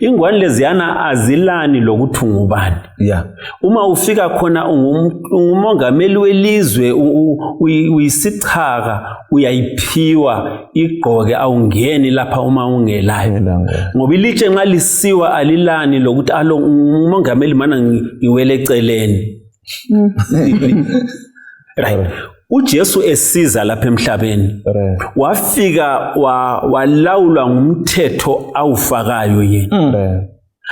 Ingwani leziyana azilani lokuthi ungubani. Uma ufika khona ungumongameli welizwe, uyisichaka, uyayiphiwa igqoke, awungeni lapha uma ungelayo. Ngoba ilitshe nxa lisiwa alilani lokuthi alo umongameli mana ngiwele eceleni. Right. uJesu esiza lapha emhlabeni wafika walawulwa ngumthetho awufakayo yena.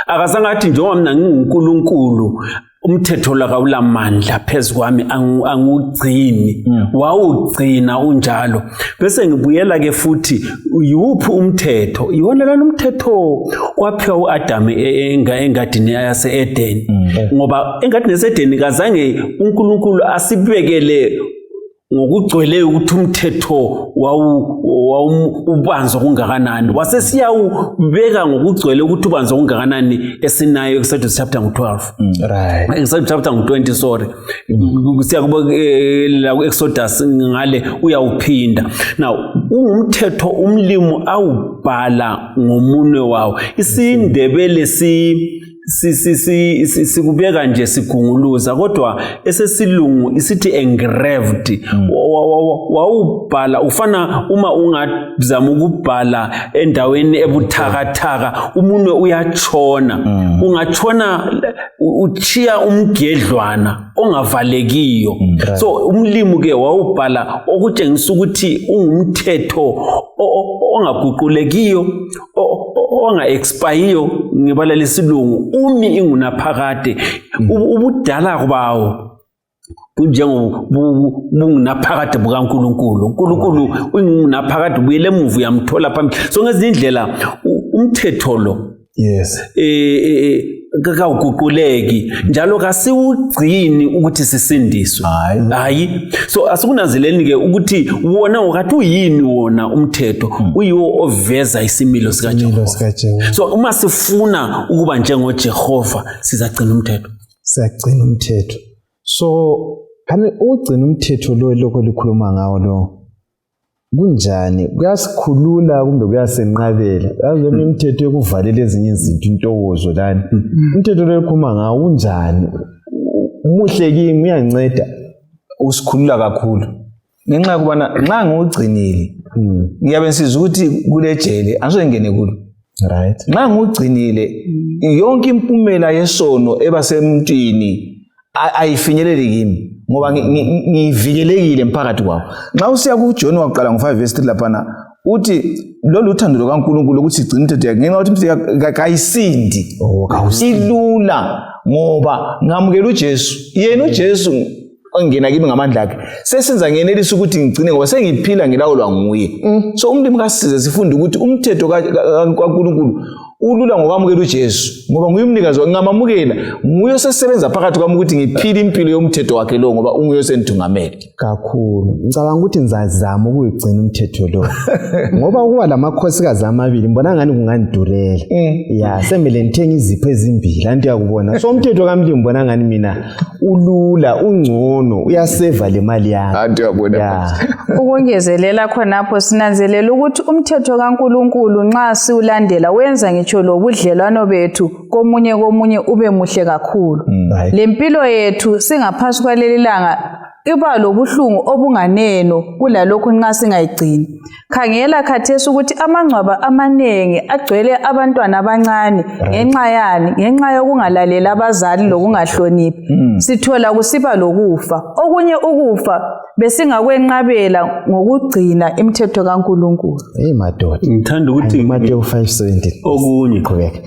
Akazange athi njengoba mina nginguNkulunkulu umthetho la kawulamandla phezu kwami, angiwugcini. Wawugcina unjalo. Bese ngibuyela ke futhi, yiwuphi umthetho? Iwona lana umthetho waphiwa uAdam engadini yase-Eden. Ngoba engadini yase-Eden kazange uNkulunkulu asibekele ngokugcweleyo ukuthi umthetho wawubanzi okungakanani. Wasesiyawubeka ngokugcwele ukuthi ubanzi okungakanani esinayo Exodus chapter 12. Exodus chapter 20, sorry. Siyakuba la ku-Exodus ngale uyawuphinda. Now ungumthetho umlimu awubhala ngomunwe wawo. IsiNdebele sikubeka nje sigunguluza, kodwa esesilungu isithi engraved. Wawubhala ufana uma ungazama ukubhala endaweni ebuthakathaka, umunwe uyatshona. Ungatshona uchiya umgedlwana ongavalekiyo. So umlimu ke wawubhala okutshengisa ukuthi ungumthetho ongaguqulekiyo, onga-expayiyo ngebala lesilungu, umi ingunaphakade. Ubudala bawo bunjengo bungunaphakade bukaNkulunkulu. uNkulunkulu ungunaphakade, ubuyele emuva uyamthola phambili. So ngezinye indlela umthetho lo kawuguquleki, njalo kasiwugcini ukuthi sisindiswe. Hayi, so asikunanzeleni ke ukuthi wona ngokathi uyini wona umthetho, uyiwo oveza isimilo sikaJehova. SikaJehova. So uma sifuna ukuba njengoJehova sizagcina umthetho. Siyagcina umthetho. So kani ukugcina umthetho lo lokho likhuluma ngawo lo kunjani? Kuyasikhulula kumbe kuyasenqabela? Yazi eminye imithetho yokuvalela ezinye izinto, intokozo lani. Umthetho lo ekhuluma ngawo unjani? Umuhle kimi, uyanceda? Usikhulula kakhulu, ngenxa yokubana nxa ngiwugcinile ngiyabe ngisizwa ukuthi kule jele angisoze ngingene kulo. Nxa ngiwugcinile, yonke impumela yesono eba semntwini ayifinyeleli kimi, ngoba ngivikelekile mphakathi kwawo. Nxa usiya kuJohn wakuqala ngo-5 verse 3 laphana, uthi lolu uthando lukaNkulunkulu ukuthi sigcine imithetho yakhe, ngenxa yokuthi imithetho yakhe kayisindi. Oh, kawusindi. Ilula, ngoba ngamukela uJesu. Yena uJesu ongena kimi ngamandla akhe sesenza ngenelisa ukuthi ngigcine, ngoba sengiphila ngilawulwa nguye. So umlimi kasisize sifunde ukuthi umthetho kaNkulunkulu. Ulula ngokwamukela uJesu, ngoba nguye umnikazi, ngingamamukela nguye osesebenza phakathi kwami ukuthi ngiphile impilo yomthetho wakhe lo, ngoba unguye osendithungamele kakhulu. Ngicabanga ukuthi ngizazama ukuyigcina umthetho lo ngoba ukuba lamakhosikazi amabili ngibona ngani kungandidurela. Ya, semele ngithenge izipho ezimbili, anti uyakubona. So umthetho kaMlimu ngibona ngani mina ulula, ungcono, uyaseva le mali yami. Anti uyabona. Ya. Ukungezelela khonapho, sinanzelela ukuthi umthetho kaNkulunkulu nxa siwulandela wenza ngitsho lobudlelwano bethu komunye komunye ube muhle kakhulu. Le mpilo yethu singaphansi kwaleli langa iba lobuhlungu obunganeno kulalokhu nxa singayigcini. Khangela khathesi ukuthi amangcwaba amaningi agcwele abantwana abancane. Ngenxa yani? Ngenxa yokungalaleli abazali lokungahloniphi. Sithola kusiba lokufa. Okunye ukufa besingakwenqabela ngokugcina imithetho kaNkulunkulu. Hey madoda. Ngithanda ukuthi Mateyu 5:17. Okunye Qhubeka.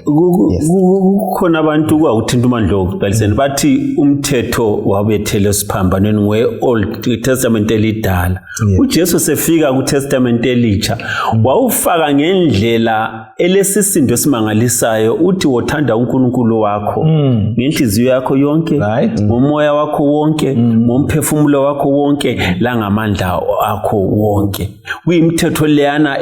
Yes. Kukhona abantu kwakuthinta uMandlovu kuqaliseni, bathi umthetho wabethele esiphambanweni nge-Old Testament elidala. UJesu sefika ku-Testament elitsha wawufaka ngendlela elesisindo esimangalisayo, uthi wothanda uNkulunkulu wakho ngenhliziyo yakho yonke, ngomoya wakho wonke, ngomphefumulo wakho wonke, langamandla akho wonke. Kuyimithetho leyana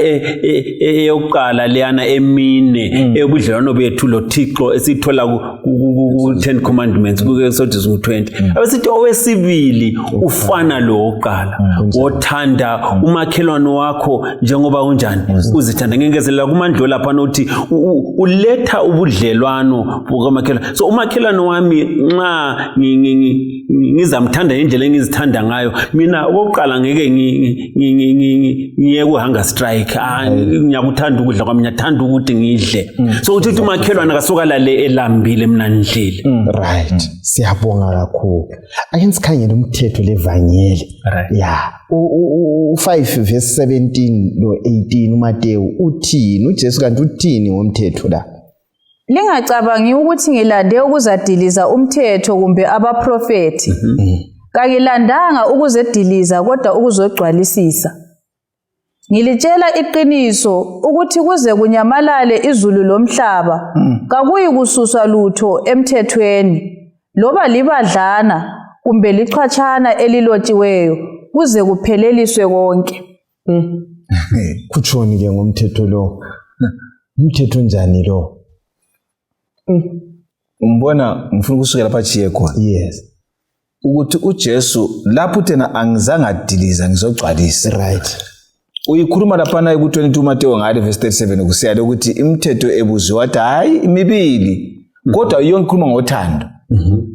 eyokuqala leyana emine ebudlelwano bethu loThixo esiyithola ku-10 Commandments, ku-Exodus 20. Abesithi owesibili ufana lo wokuqala, wothanda umakhelwane wakho njengoba unjani uzithanda. Ngengezelela kuMandlo laphana uthi uletha ubudlelwano bukamakhelwane. So umakhelwane wami nxa ngizamthanda ngendlela engizithanda ngayo mina, okokuqala ngeke ngiye ku-hunger strike. Ah, ngiyakuthanda ukudla kwami, ngiyathanda ukuthi ngidle. So uthi umakhelwane kasukalale elambile, mina ngidlile. Right, siyabonga kakhulu. Ake sikhangele umthetho levangeli. Ya, u-5 verse 17 lo 18, uMateyu uthini uJesu? Kanti uthini ngomthetho la? Lingacabangi ukuthi ngilande ukuzadiliza umthetho kumbe abaprofethi. Kangilandanga ukuzediliza kodwa ukuzogcwalisisa. Ngilitshela iqiniso ukuthi kuze kunyamalale izulu lomhlaba, kakuyi kususwa lutho emthethweni, loba libadlana kumbe lichwatshana elilotshiweyo, kuze kupheleliswe konke. Kutshoni ke ngomthetho lo? Umthetho njani lo? Umbona, ngifuna ukusukela lapha achiye khona ukuthi uJesu lapho uthena angizange adiliza, ngizogcwalisa. Uyikhuluma laphana ku-22 Mateyu ngale verse 37 kusiyale ukuthi imithetho ebuziwa, wathi hhayi imibili, kodwa yonke ikhuluma ngothando.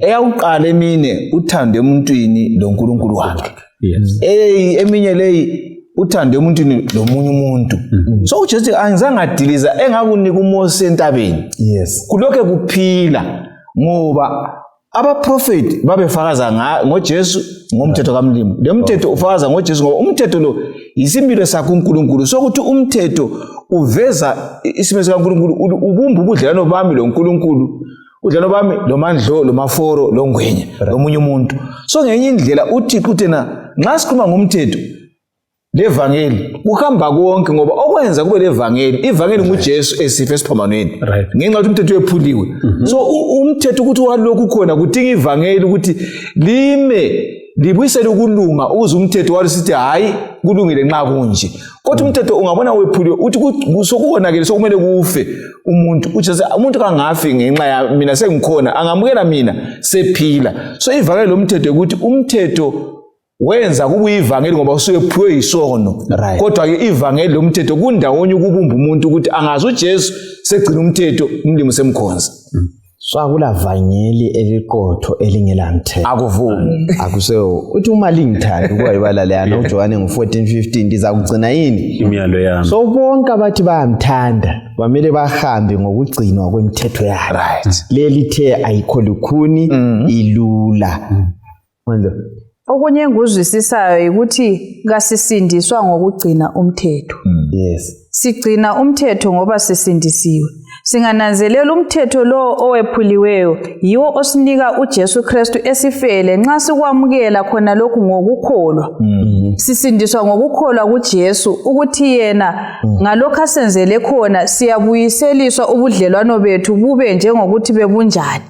Eyawuqala emine, uthando emuntwini loNkulunkulu wakhe. Eminye leyi, uthando emuntwini lomunye umuntu. So uJesu angizange adiliza engakunika uMose entabeni, kulokhe kuphila, ngoba abaprofeti babefakaza ngoJesu, ngomthetho kaMlimu. Le mthetho ufakaza ngoJesu, ngoba umthetho lo yisimilo sakhe uNkulunkulu. Sokuthi umthetho uveza isimilo sikaNkulunkulu, ubumba ubudlelwano bami loNkulunkulu, ubudlelwano bami loMandlo, loMaforo, loNgwenya, lomunye umuntu. So ngenye indlela uThixo uthena nxa sikhuluma ngomthetho levangeli kuhamba konke, ngoba okwenza kube levangeli, ivangeli nguJesu esifa esiphambanweni ngenxa yokuthi umthetho wephuliwe. So umthetho ukuthi walokhu khona kudinga ivangeli ukuthi lime libuyisele ukulunga, ukuze umthetho walo sithi hhayi, kulungile nxa kunje. Kodwa umthetho ungabona wephuliwe, uthi sokukonakele, sokumele kufe umuntu. Uthi umuntu kangafi ngenxa ya mina sengikhona, angamukela mina sephila. So ivangeli lomthetho ukuthi umthetho wenza kubuye ivangeli ngoba usuyephiwe yisono. Kodwa-ke ivangeli lomthetho kundawonye ukubumba umuntu ukuthi angazi uJesu segcina umthetho, umlimi semkhonza. So akula vangeli eliqotho elingelamthetho. Akuvumi. Akusewo uthi uma lingithanda ukuba ibala leyana uJohane ngo-14 15, ndizakugcina yini? Imiyalo yami. So bonke abathi bayamthanda bamele bahambe ngokugcinwa kwemithetho yakhe. Leli the ayikho lukhuni, ilula. Manje Okunye engikuzwisisayo ukuthi kasisindiswa ngokugcina umthetho. Sigcina umthetho ngoba sisindisiwe. Singananzelela umthetho lowo owephuliweyo yiwo osinika uJesu Kristu esifele nxa sikwamukela khona lokhu ngokukholwa. Sisindiswa ngokukholwa kuJesu ukuthi yena ngalokho asenzele khona siyabuyiseliswa ubudlelwano bethu bube njengokuthi bebunjani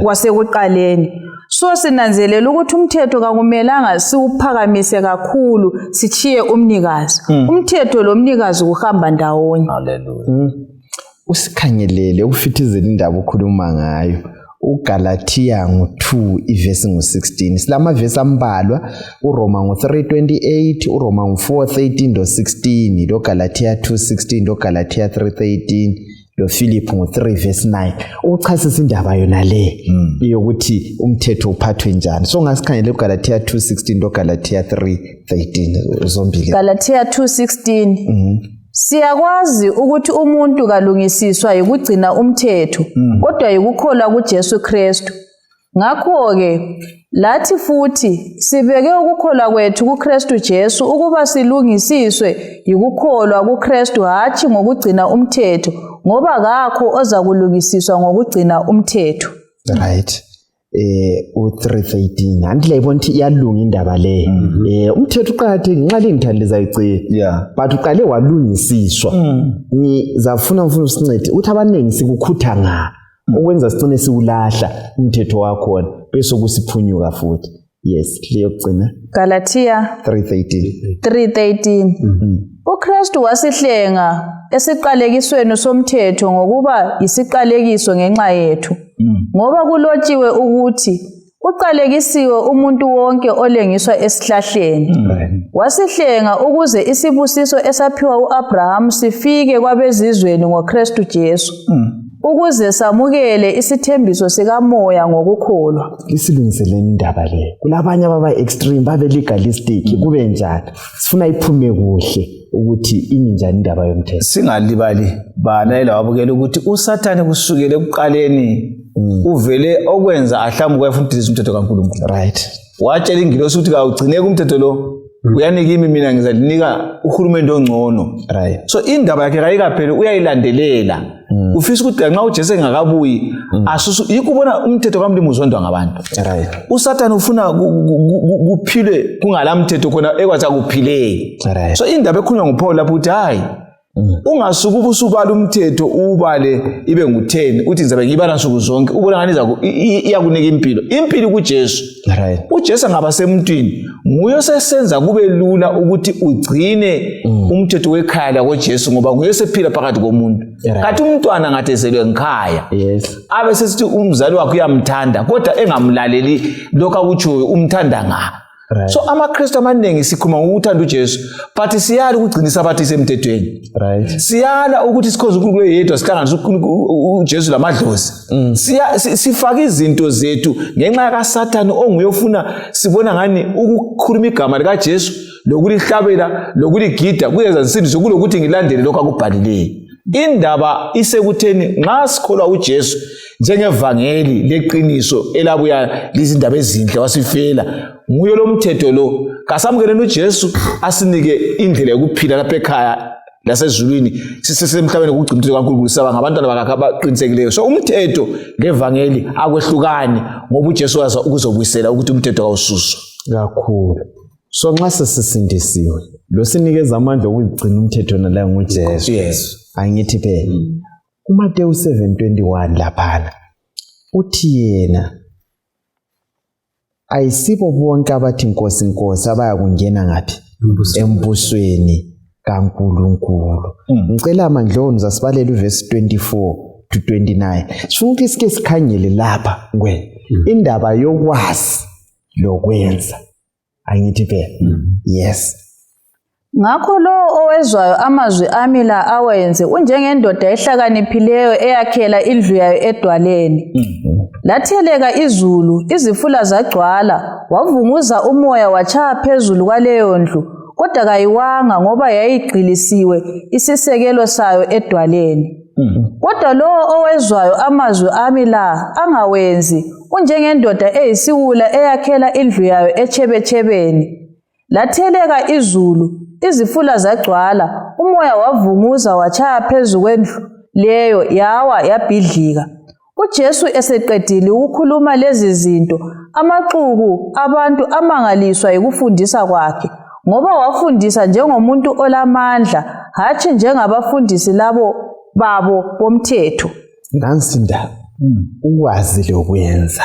kwasekuqaleni. So sinanzelela ukuthi umthetho kakumelanga siwuphakamise kakhulu sitshiye umnikazi. Umthetho lomnikazi kuhamba ndawonye. Hallelujah. Usikhangelele ukufithizela indaba okhuluma ngayo. uGalathiya ngu-2 ivesi ngu-16. Silamavesi ambalwa, uRoma ngu-3:28, uRoma ngu-4:13 lo-16, loGalathiya 2:16, loGalathiya 3:13, loFiliphu ngu-3 verse 9. Ukuchasisa indaba yona le yokuthi umthetho uphathwe njani. So ngasikhangele uGalathiya 2:16 loGalathiya 3:13 zombili. Galatia 2:16. Siyakwazi ukuthi umuntu kalungisiswa yikugcina umthetho, kodwa yikukholwa kuJesu Kristu. Ngakho-ke lathi futhi sibeke ukukholwa kwethu kuKristu Jesu ukuba silungisiswe yikukholwa kuKristu hatshi ngokugcina umthetho, ngoba kakho ozakulungisiswa ngokugcina umthetho. Right. U3:13 anti layibona ukuthi iyalunga indaba le. Umthetho uqakathekile nxa lingithanda lizayigcina. But uqale walungisiswa. Ngizafuna mfuna usincede ukuthi abaningi sikukhutha nga okwenza sicine siwulahla umthetho wakhona bese kusiphunyuka futhi. Yes, leyo kugcina Galatia 3:13. 3:13. uKristu wasihlenga esiqalekisweni somthetho ngokuba yisiqalekiso ngenxa yethu. Ngoba kulotshiwe ukuthi uqalekisiwe umuntu wonke olengiswa esihlahleni. Wasihlenga ukuze isibusiso esaphiwa uAbraham sifike kwabezizweni ngoKristu Jesu. Ukuze samukele isithembiso sikamoya ngokukholwa. Isilungiseleni indaba le. Kulabanye ababa extreme babe legalistic kube njani. Sifuna iphume kuhle ukuthi imi njani indaba yomthetho. Singalibali balalela wabukela ukuthi uSathane kusukela ekuqaleni uvele okwenza ahlamuka efuna ukudiliza umthetho kaNkulunkulu. Right. Watshela ingilosi ukuthi kawugcineki umthetho lo, uyanika imi mina ngizalinika uhulumende ongcono. Right. So indaba yakhe kayikapheli, uyayilandelela. Ufisa ukuthi nxa uJesu engakabuyi asusu yikho ubona umthetho kaMlimu uzondwa ngabantu. Right. uSathane ufuna kuphilwe kungala mthetho khona ekwathi akuphileki. Right. So indaba ekhulunywa nguPaul lapho ukuthi hayi ungasuki ubusubala umthetho uwubale ibe ngu-10 uthi ngizabe ngiyibala nsuku zonke ubona ngani iyakunika impilo. Impilo kuJesu. Right. uJesu angaba semntwini nguye osesenza kube lula ukuthi ugcine umthetho wekhaya lakoJesu ngoba nguye osephila phakathi komuntu. Right. Kathi umntwana ngathi ezelwe ngikhaya Yes. abe sesithi umzali wakhe uyamthanda kodwa engamlaleli lokho akutshoyo umthanda nga. Right. So amaKristu amaningi sikhuluma ngokuthanda uJesu but siyala ukugcina isabatha isemthethweni. Right. Siyala ukuthi sikhonze uNkulunkulu yedwa sihlanganise uJesu lamadlozi. Sifaka izinto zethu ngenxa kaSathane onguye ofuna sibona ngani ukukhuluma igama likaJesu lokulihlabela lokuligida kuyenza ngisindiswe kulokuthi ngilandele lokho akubhalileyo. Indaba isekutheni nxa sikholwa uJesu njengevangeli leqiniso elabuya lizindaba ezinhle wasifela nguye lo mthetho lo, kasamukeleni uJesu asinike indlela yokuphila lapha ekhaya lasezulwini sisesemhlabeni ukugcina umthetho kaNkulunkulu saba ngabantwana bakakhe abaqinisekileyo. So umthetho levangeli akwehlukani ngoba uJesu waza ukuzobuyisela ukuthi umthetho kawususwa kakhulu. So nxa sesisindisiwe lo sinikeza amandla okugcina umthetho nalayo nguJesu. Yes. Angithi phela uMateyu 7:21 laphana uthi yena ayisibo bonke abathi Nkosi Nkosi abaya kungena ngaphi embusweni kaNkulunkulu. Ngicela Mandloni uzasibalela uvesi 24 to 29. Sifuna ukuthi sike sikhangele lapha ngwe indaba yokwazi lokwenza. Angithi phela. Yes. Ngakho lowo owezwayo amazwi ami la awenze unjengendoda ehlakaniphileyo eyakhela indlu yayo edwaleni. Latheleka izulu, izifula zagcwala, wavunguza umoya watshaya phezulu kwaleyo ndlu, kodwa kayiwanga ngoba yayigxilisiwe isisekelo sayo edwaleni. Kodwa lowo owezwayo amazwi ami la angawenzi unjengendoda eyisiwula eyakhela indlu yayo etshebetshebeni. Latheleka izulu, izifula zagcwala, umoya wavunguza watshaya phezu kwendlu. leyo yawa yabhidlika. UJesu eseqedile ukukhuluma lezi zinto, amaxuku abantu amangaliswa yikufundisa kwakhe, ngoba wafundisa njengomuntu olamandla, hatshi njengabafundisi labo babo bomthetho. Nansi indaba, ukwazi lokwenza.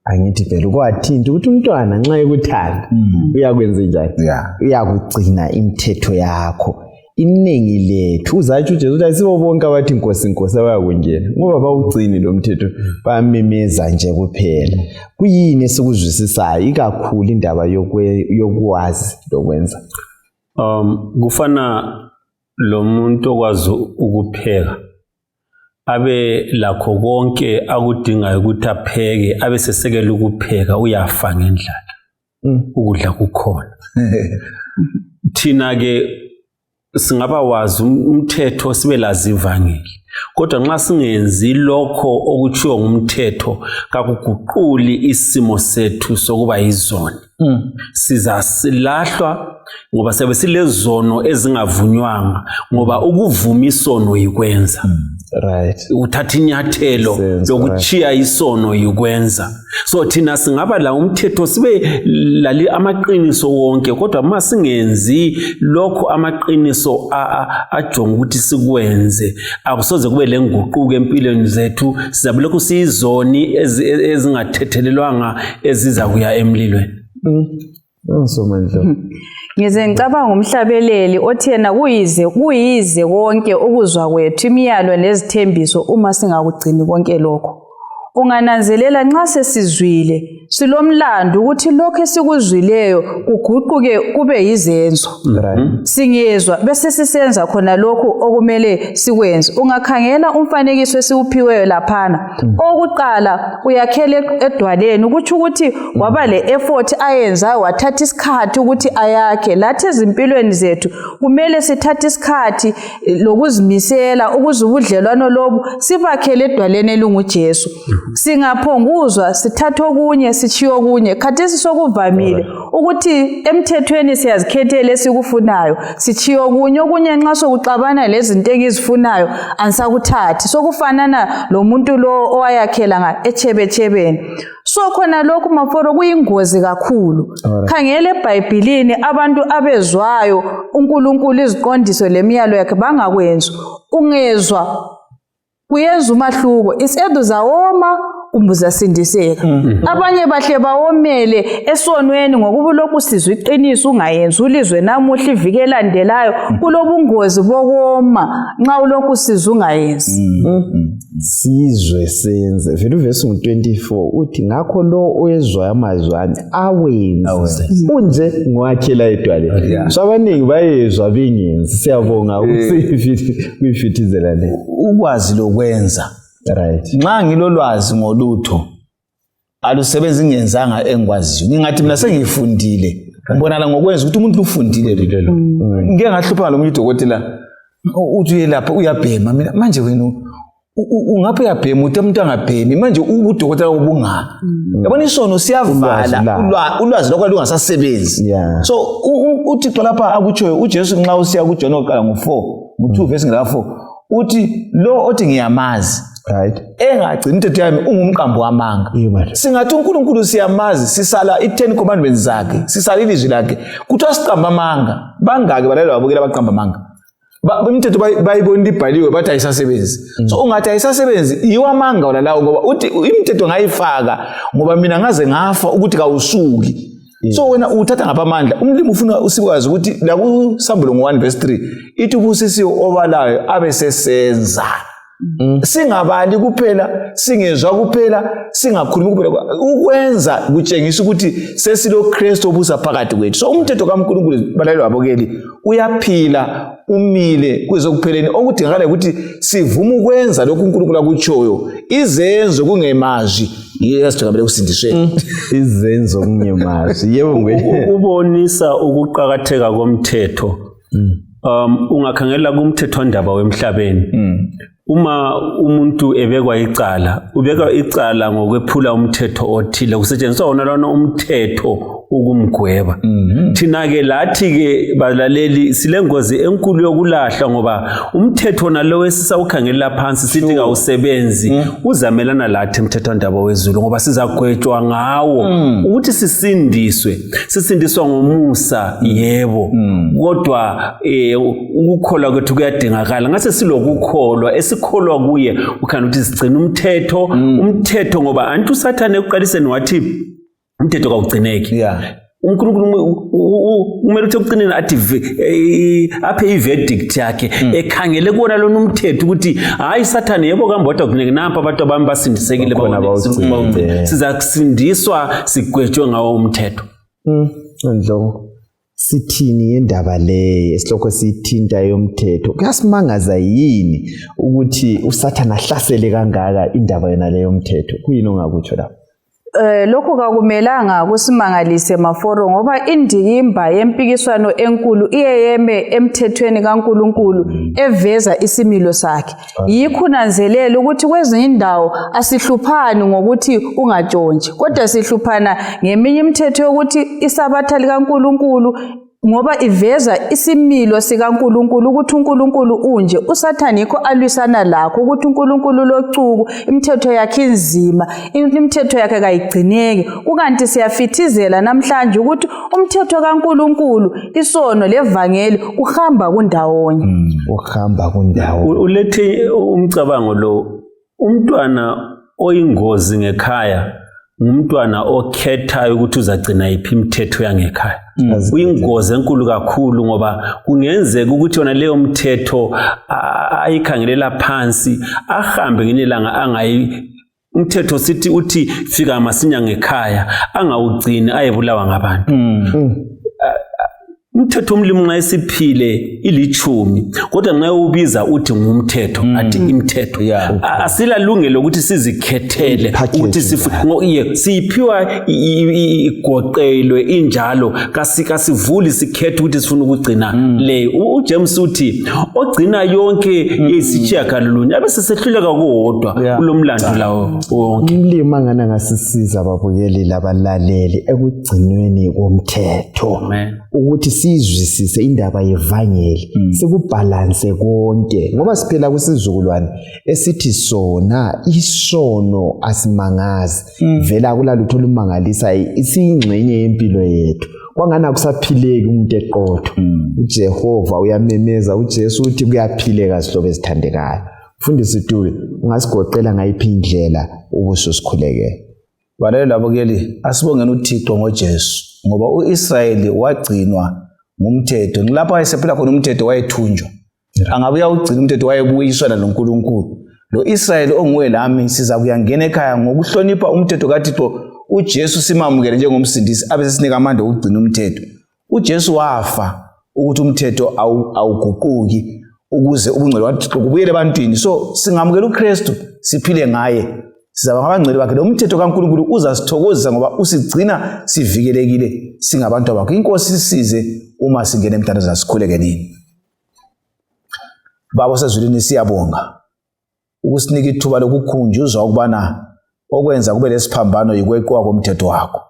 Angithi phela ukwathinta ukuthi umntwana nxa ekuthanda uyakwenza njani? Uyakugcina imithetho yakho. Iningi lethu uzatsho uJesu ukuthi ayisibo bonke abathi Nkosi Nkosi abayakungena, ngoba bawugcini lo mthetho, bayamemeza nje kuphela. Kuyini esikuzwisisayo ikakhulu indaba yokwazi lokwenza? Kufana lo muntu okwazi ukupheka, abe lakho konke akudingayo ukuthi apheke, abe sesekela ukupheka, uyafa ngendlala. Ukudla kukhona. Thina ke singaba wazi umthetho, sibe lazi ivangeli, kodwa nxa singenzi lokho okutshiwo ngumthetho, kakuguquli isimo sethu sokuba yizoni. Sizasilahlwa ngoba siyabe silezono ezingavunywanga, ngoba ukuvuma isono yikwenza. Uthatha inyathelo lokutshiya isono yikwenza. So thina singaba la umthetho, sibe lali amaqiniso wonke, kodwa uma singenzi lokho amaqiniso ajonga ukuthi sikwenze, akusoze kube lenguquko empilweni zethu. Sizabe lokhu siyizoni ezingathethelelwanga eziza kuya emlilweni. Ngize ngicabanga umhlabeleli othi yena kuyize konke ukuzwa kwethu imiyalo nezithembiso uma singakugcini konke lokho. Ungananzelela nxa sesizwile silomlando ukuthi lokho esikuzwileyo kuguquke kube yizenzo. Singezwa bese sisenza khona lokhu okumele sikwenze. Ungakhangela umfanekiso esiwuphiweyo laphana, okokuqala uyakhela edwaleni, kutsho ukuthi waba le effort ayenzayo, wathatha isikhathi ukuthi ayakhe. Lathi ezimpilweni zethu kumele sithathe isikhathi lokuzimisela ukuze ubudlelwano lobu sibakhele edwaleni elinguJesu. Singaphonguzwa sithathe okunye sitshiye okunye. Khathesi sokuvamile ukuthi emthethweni siyazikhethela esikufunayo, sitshiye okunye. Okunye nxa sokuxabana lezinto engizifunayo angisakuthathi. Sokufanana lomuntu lo owayakhela etshebetshebeni. So khona lokhu maforo kuyingozi kakhulu. Khangela eBhayibhilini, abantu abezwayo uNkulunkulu iziqondiso lemiyalo yakhe bangakwenzi. Ungezwa kuyenza umahluko, isedu zawoma kumbe uzasindiseka. Abanye bahle bawomele esonweni ngokuba lokhu sizwa iqiniso ungayenzi, ulizwe namuhla iviki elandelayo. Kulobungozi bokoma nxa ulokhu sizwa ungayenzi. Sizwe senze. Vele uvesi ngu-24 uthi ngakho lo oyezwayo amazwi ami awenze unje ngowakhela edwaleni. So abaningi bayezwa bengenzi. Siyabonga ukuyifithizela le. Ukwazi lokwenza. Nxa ngilolwazi ngolutho alusebenzi ngenzanga engikwaziyo. Ngingathi mina sengifundile, ngibonala ngokwenza ukuthi umuntu ufundile lo. Ngike ngahlupha lo muntu udokotela uthi uyelapha uyabhema, mina manje wena ungapha uyabhema, uthi umuntu angabhemi, manje ubudokotela obungaka. Yabona isono siyavala, ulwazi lokho lungasasebenzi. So uThixo lapha akutshoyo uJesu nxa usiya kuJohn oqala ngo4, ngo2 verse ngela 4, uthi lo othi ngiyamazi engagcini imithetho yami ungumqambi wamanga. Singathi uNkulunkulu siyamazi, sisala i-10 commandments zakhe, sisala ilizwi lakhe, kuthiwa siqamba amanga. Bangaki balaleli babukela abaqamba amanga? Imithetho bayibona ibhaliwe bathi ayisasebenzi. So ungathi ayisasebenzi, yiwo amanga wona lawo, ngoba uthi imithetho ngayifaka ngoba mina ngaze ngafa ukuthi kawusuki. So wena uthatha ngapha amandla. Umlimi ufuna usikwazi ukuthi la kusambulo ngo-1 verse 3 ithi ubusisiwe obalayo abe sesenza. Singabali kuphela, singezwa kuphela, singakhulumi kuphela. Ukwenza kutshengisa ukuthi sesilo Kristu obusa phakathi kwethu. So umthetho kaNkulunkulu balaleli babukeli uyaphila, umile kuze kupheleni. Okudingakala ukuthi sivume ukwenza lokhu uNkulunkulu akutshoyo, izenzo kungemazwi. Yiyo esijabule kusindisweni. Izenzo kungemazwi. Yebo ngwe. Ubonisa ukuqakatheka komthetho. Ungakhangela kumthethwandaba wemhlabeni. Uma umuntu ebekwa icala, ubekwa icala ngokwephula umthetho othile, kusetshenziswa wona lona umthetho ukumgweba. Thina-ke lathi-ke balaleli silengozi enkulu yokulahlwa, ngoba umthetho nalowo esisawukhangelela phansi sithi kawusebenzi uzamelana lathi emthethwandaba wezulu, ngoba sizagwetshwa ngawo ukuthi sisindiswe. Sisindiswa ngomusa, yebo, kodwa ukukholwa kwethu kuyadingakala. Ngase silokukholwa esikholwa kuye, ukhanda ukuthi sigcina umthetho, umthetho, ngoba anti uSathane ekuqaliseni wathi umthetho kawugcineki. UNkulunkulu kumele ukuthi ekucineni athi aphe i-verdict yakhe ekhangele kuwona lona umthetho, ukuthi hayi Sathane, yebo kambe kodwa kugcineke, nampa abantu abami basindisekile. Bakhona bawugcine. Bawugcine. Sizakusindiswa sigwetshwe ngawo umthetho. Ndlovu, sithini ngendaba le esihloko siyithinta yomthetho? Kuyasimangaza yini ukuthi uSathane ahlasele kangaka indaba yona leyo yomthetho? Kuyini ongakutsho lapho? Lokhu kakumelanga kusimangalise, Maforo, ngoba indikimba yempikiswano enkulu iye yeme emthethweni kaNkulunkulu eveza isimilo sakhe. Yikho nanzelela ukuthi kwezinye indawo asihluphani ngokuthi ungatshontshi, kodwa sihluphana ngeminye imithetho yokuthi isabatha likaNkulunkulu, ngoba iveza isimilo sikaNkulunkulu, ukuthi uNkulunkulu unje. USathane yikho alwisana lakho, ukuthi uNkulunkulu locuku, imithetho yakhe inzima, imithetho yakhe kayigcineki. Kukanti siyafithizela namhlanje ukuthi umthetho kaNkulunkulu, isono levangeli kuhamba kundawonye. Ukuhamba kundawo. Ulethe umcabango lo, umntwana oyingozi ngekhaya ngumntwana okhethayo ukuthi uzagcina yiphi imithetho yangekhaya. Uyingozi enkulu kakhulu, ngoba kungenzeka ukuthi yona leyo mthetho ayikhangelela phansi, ahambe ngelinye ilanga angayi umthetho sithi uthi fika masinya ngekhaya, angawugcini, ayebulawa ngabantu. Umthetho umlimi nxa esiphile ilitshumi, kodwa nxa ubiza uthi ngumthetho, athi imithetho. Asilalungelo ukuthi sizikhethele Ipackage ukuthi ye, siyiphiwa igoqelwe injalo, kasivuli sikhethe ukuthi sifuna ukugcina le. UJames uthi ogcina yonke yisitshiyagalolunye abe sesehluleka kowodwa, kulomlando lawo wonke. Umlimi angani angasisiza, babukeli labalaleli, ekugcinweni komthetho, Amen. ukuthi siyizwisise indaba yevangeli, sikubhalanse konke, ngoba siphila kwisizukulwane esithi sona isono asimangazi vele, akulalutho olumangalisa, isiyingxenye yempilo yethu, kwangani akusaphileki umuntu eqotho. UJehova uyamemeza, uJesu uthi kuyaphileka. Zihlobo ezithandekayo, mfundisi Dube, ungasigoqela ngayiphi indlela ubususikhulekela? Balaleli labukeli, asibongeni uThixo ngoJesu, ngoba uIsrayeli wagcinwa ngumthetho. Ngilapho wayesephila khona umthetho, wayethunjwa. Angabe uyawugcina umthetho, wayebuyiswana noNkulunkulu. Lo Israyeli onguwe lami siza kuyangena ekhaya ngokuhlonipha umthetho kaThixo. uJesu simamukele njengomsindisi, abe sesinika amandla okugcina umthetho. uJesu wafa ukuthi umthetho awuguquki, ukuze ubungcwele baThixo kubuyele ebantwini. So singamukela uKristu, siphile ngaye, sizaba ngabangcwele bakhe. Lo mthetho kaNkulunkulu uzasithokozisa, ngoba usigcina sivikelekile singabantu bakhe. Inkosi sisize uma singena emthandazweni. Sikhuleke nini. Baba osezulwini, siyabonga ukusinika ithuba lokukhunjuzwa ukubana okwenza kube lesiphambano yikweqiwa komthetho wakho.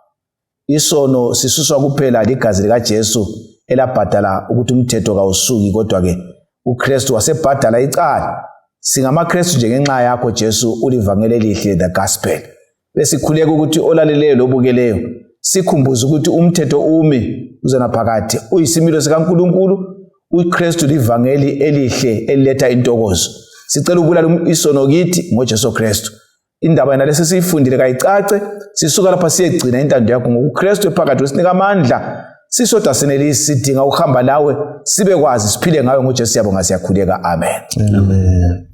Isono sisuswa kuphela ligazi likaJesu elabhadala ukuthi umthetho kawusuki, kodwa-ke uKristu wasebhadala icala. SingamaKristu nje ngenxa yakho Jesu, ulivangeli elihle, the gospel. Besikhuleka ukuthi olaleleyo lobukeleyo sikhumbuze ukuthi umthetho umi uzona phakathi, uyisimilo sikaNkulunkulu. uKristu livangeli elihle eliletha intokozo. Sicela ubulala isono kithi ngoJesu Kristu. Indaba yena lesi siyifundile kayicace, sisuka lapha siyegcina intando yakho ngokuKristu ephakathi wesinika amandla. Sisodwa senelisi, sidinga ukuhamba lawe, sibe kwazi siphile ngawe ngoJesu. Siyabonga, siyakhuleka, amen. Amen.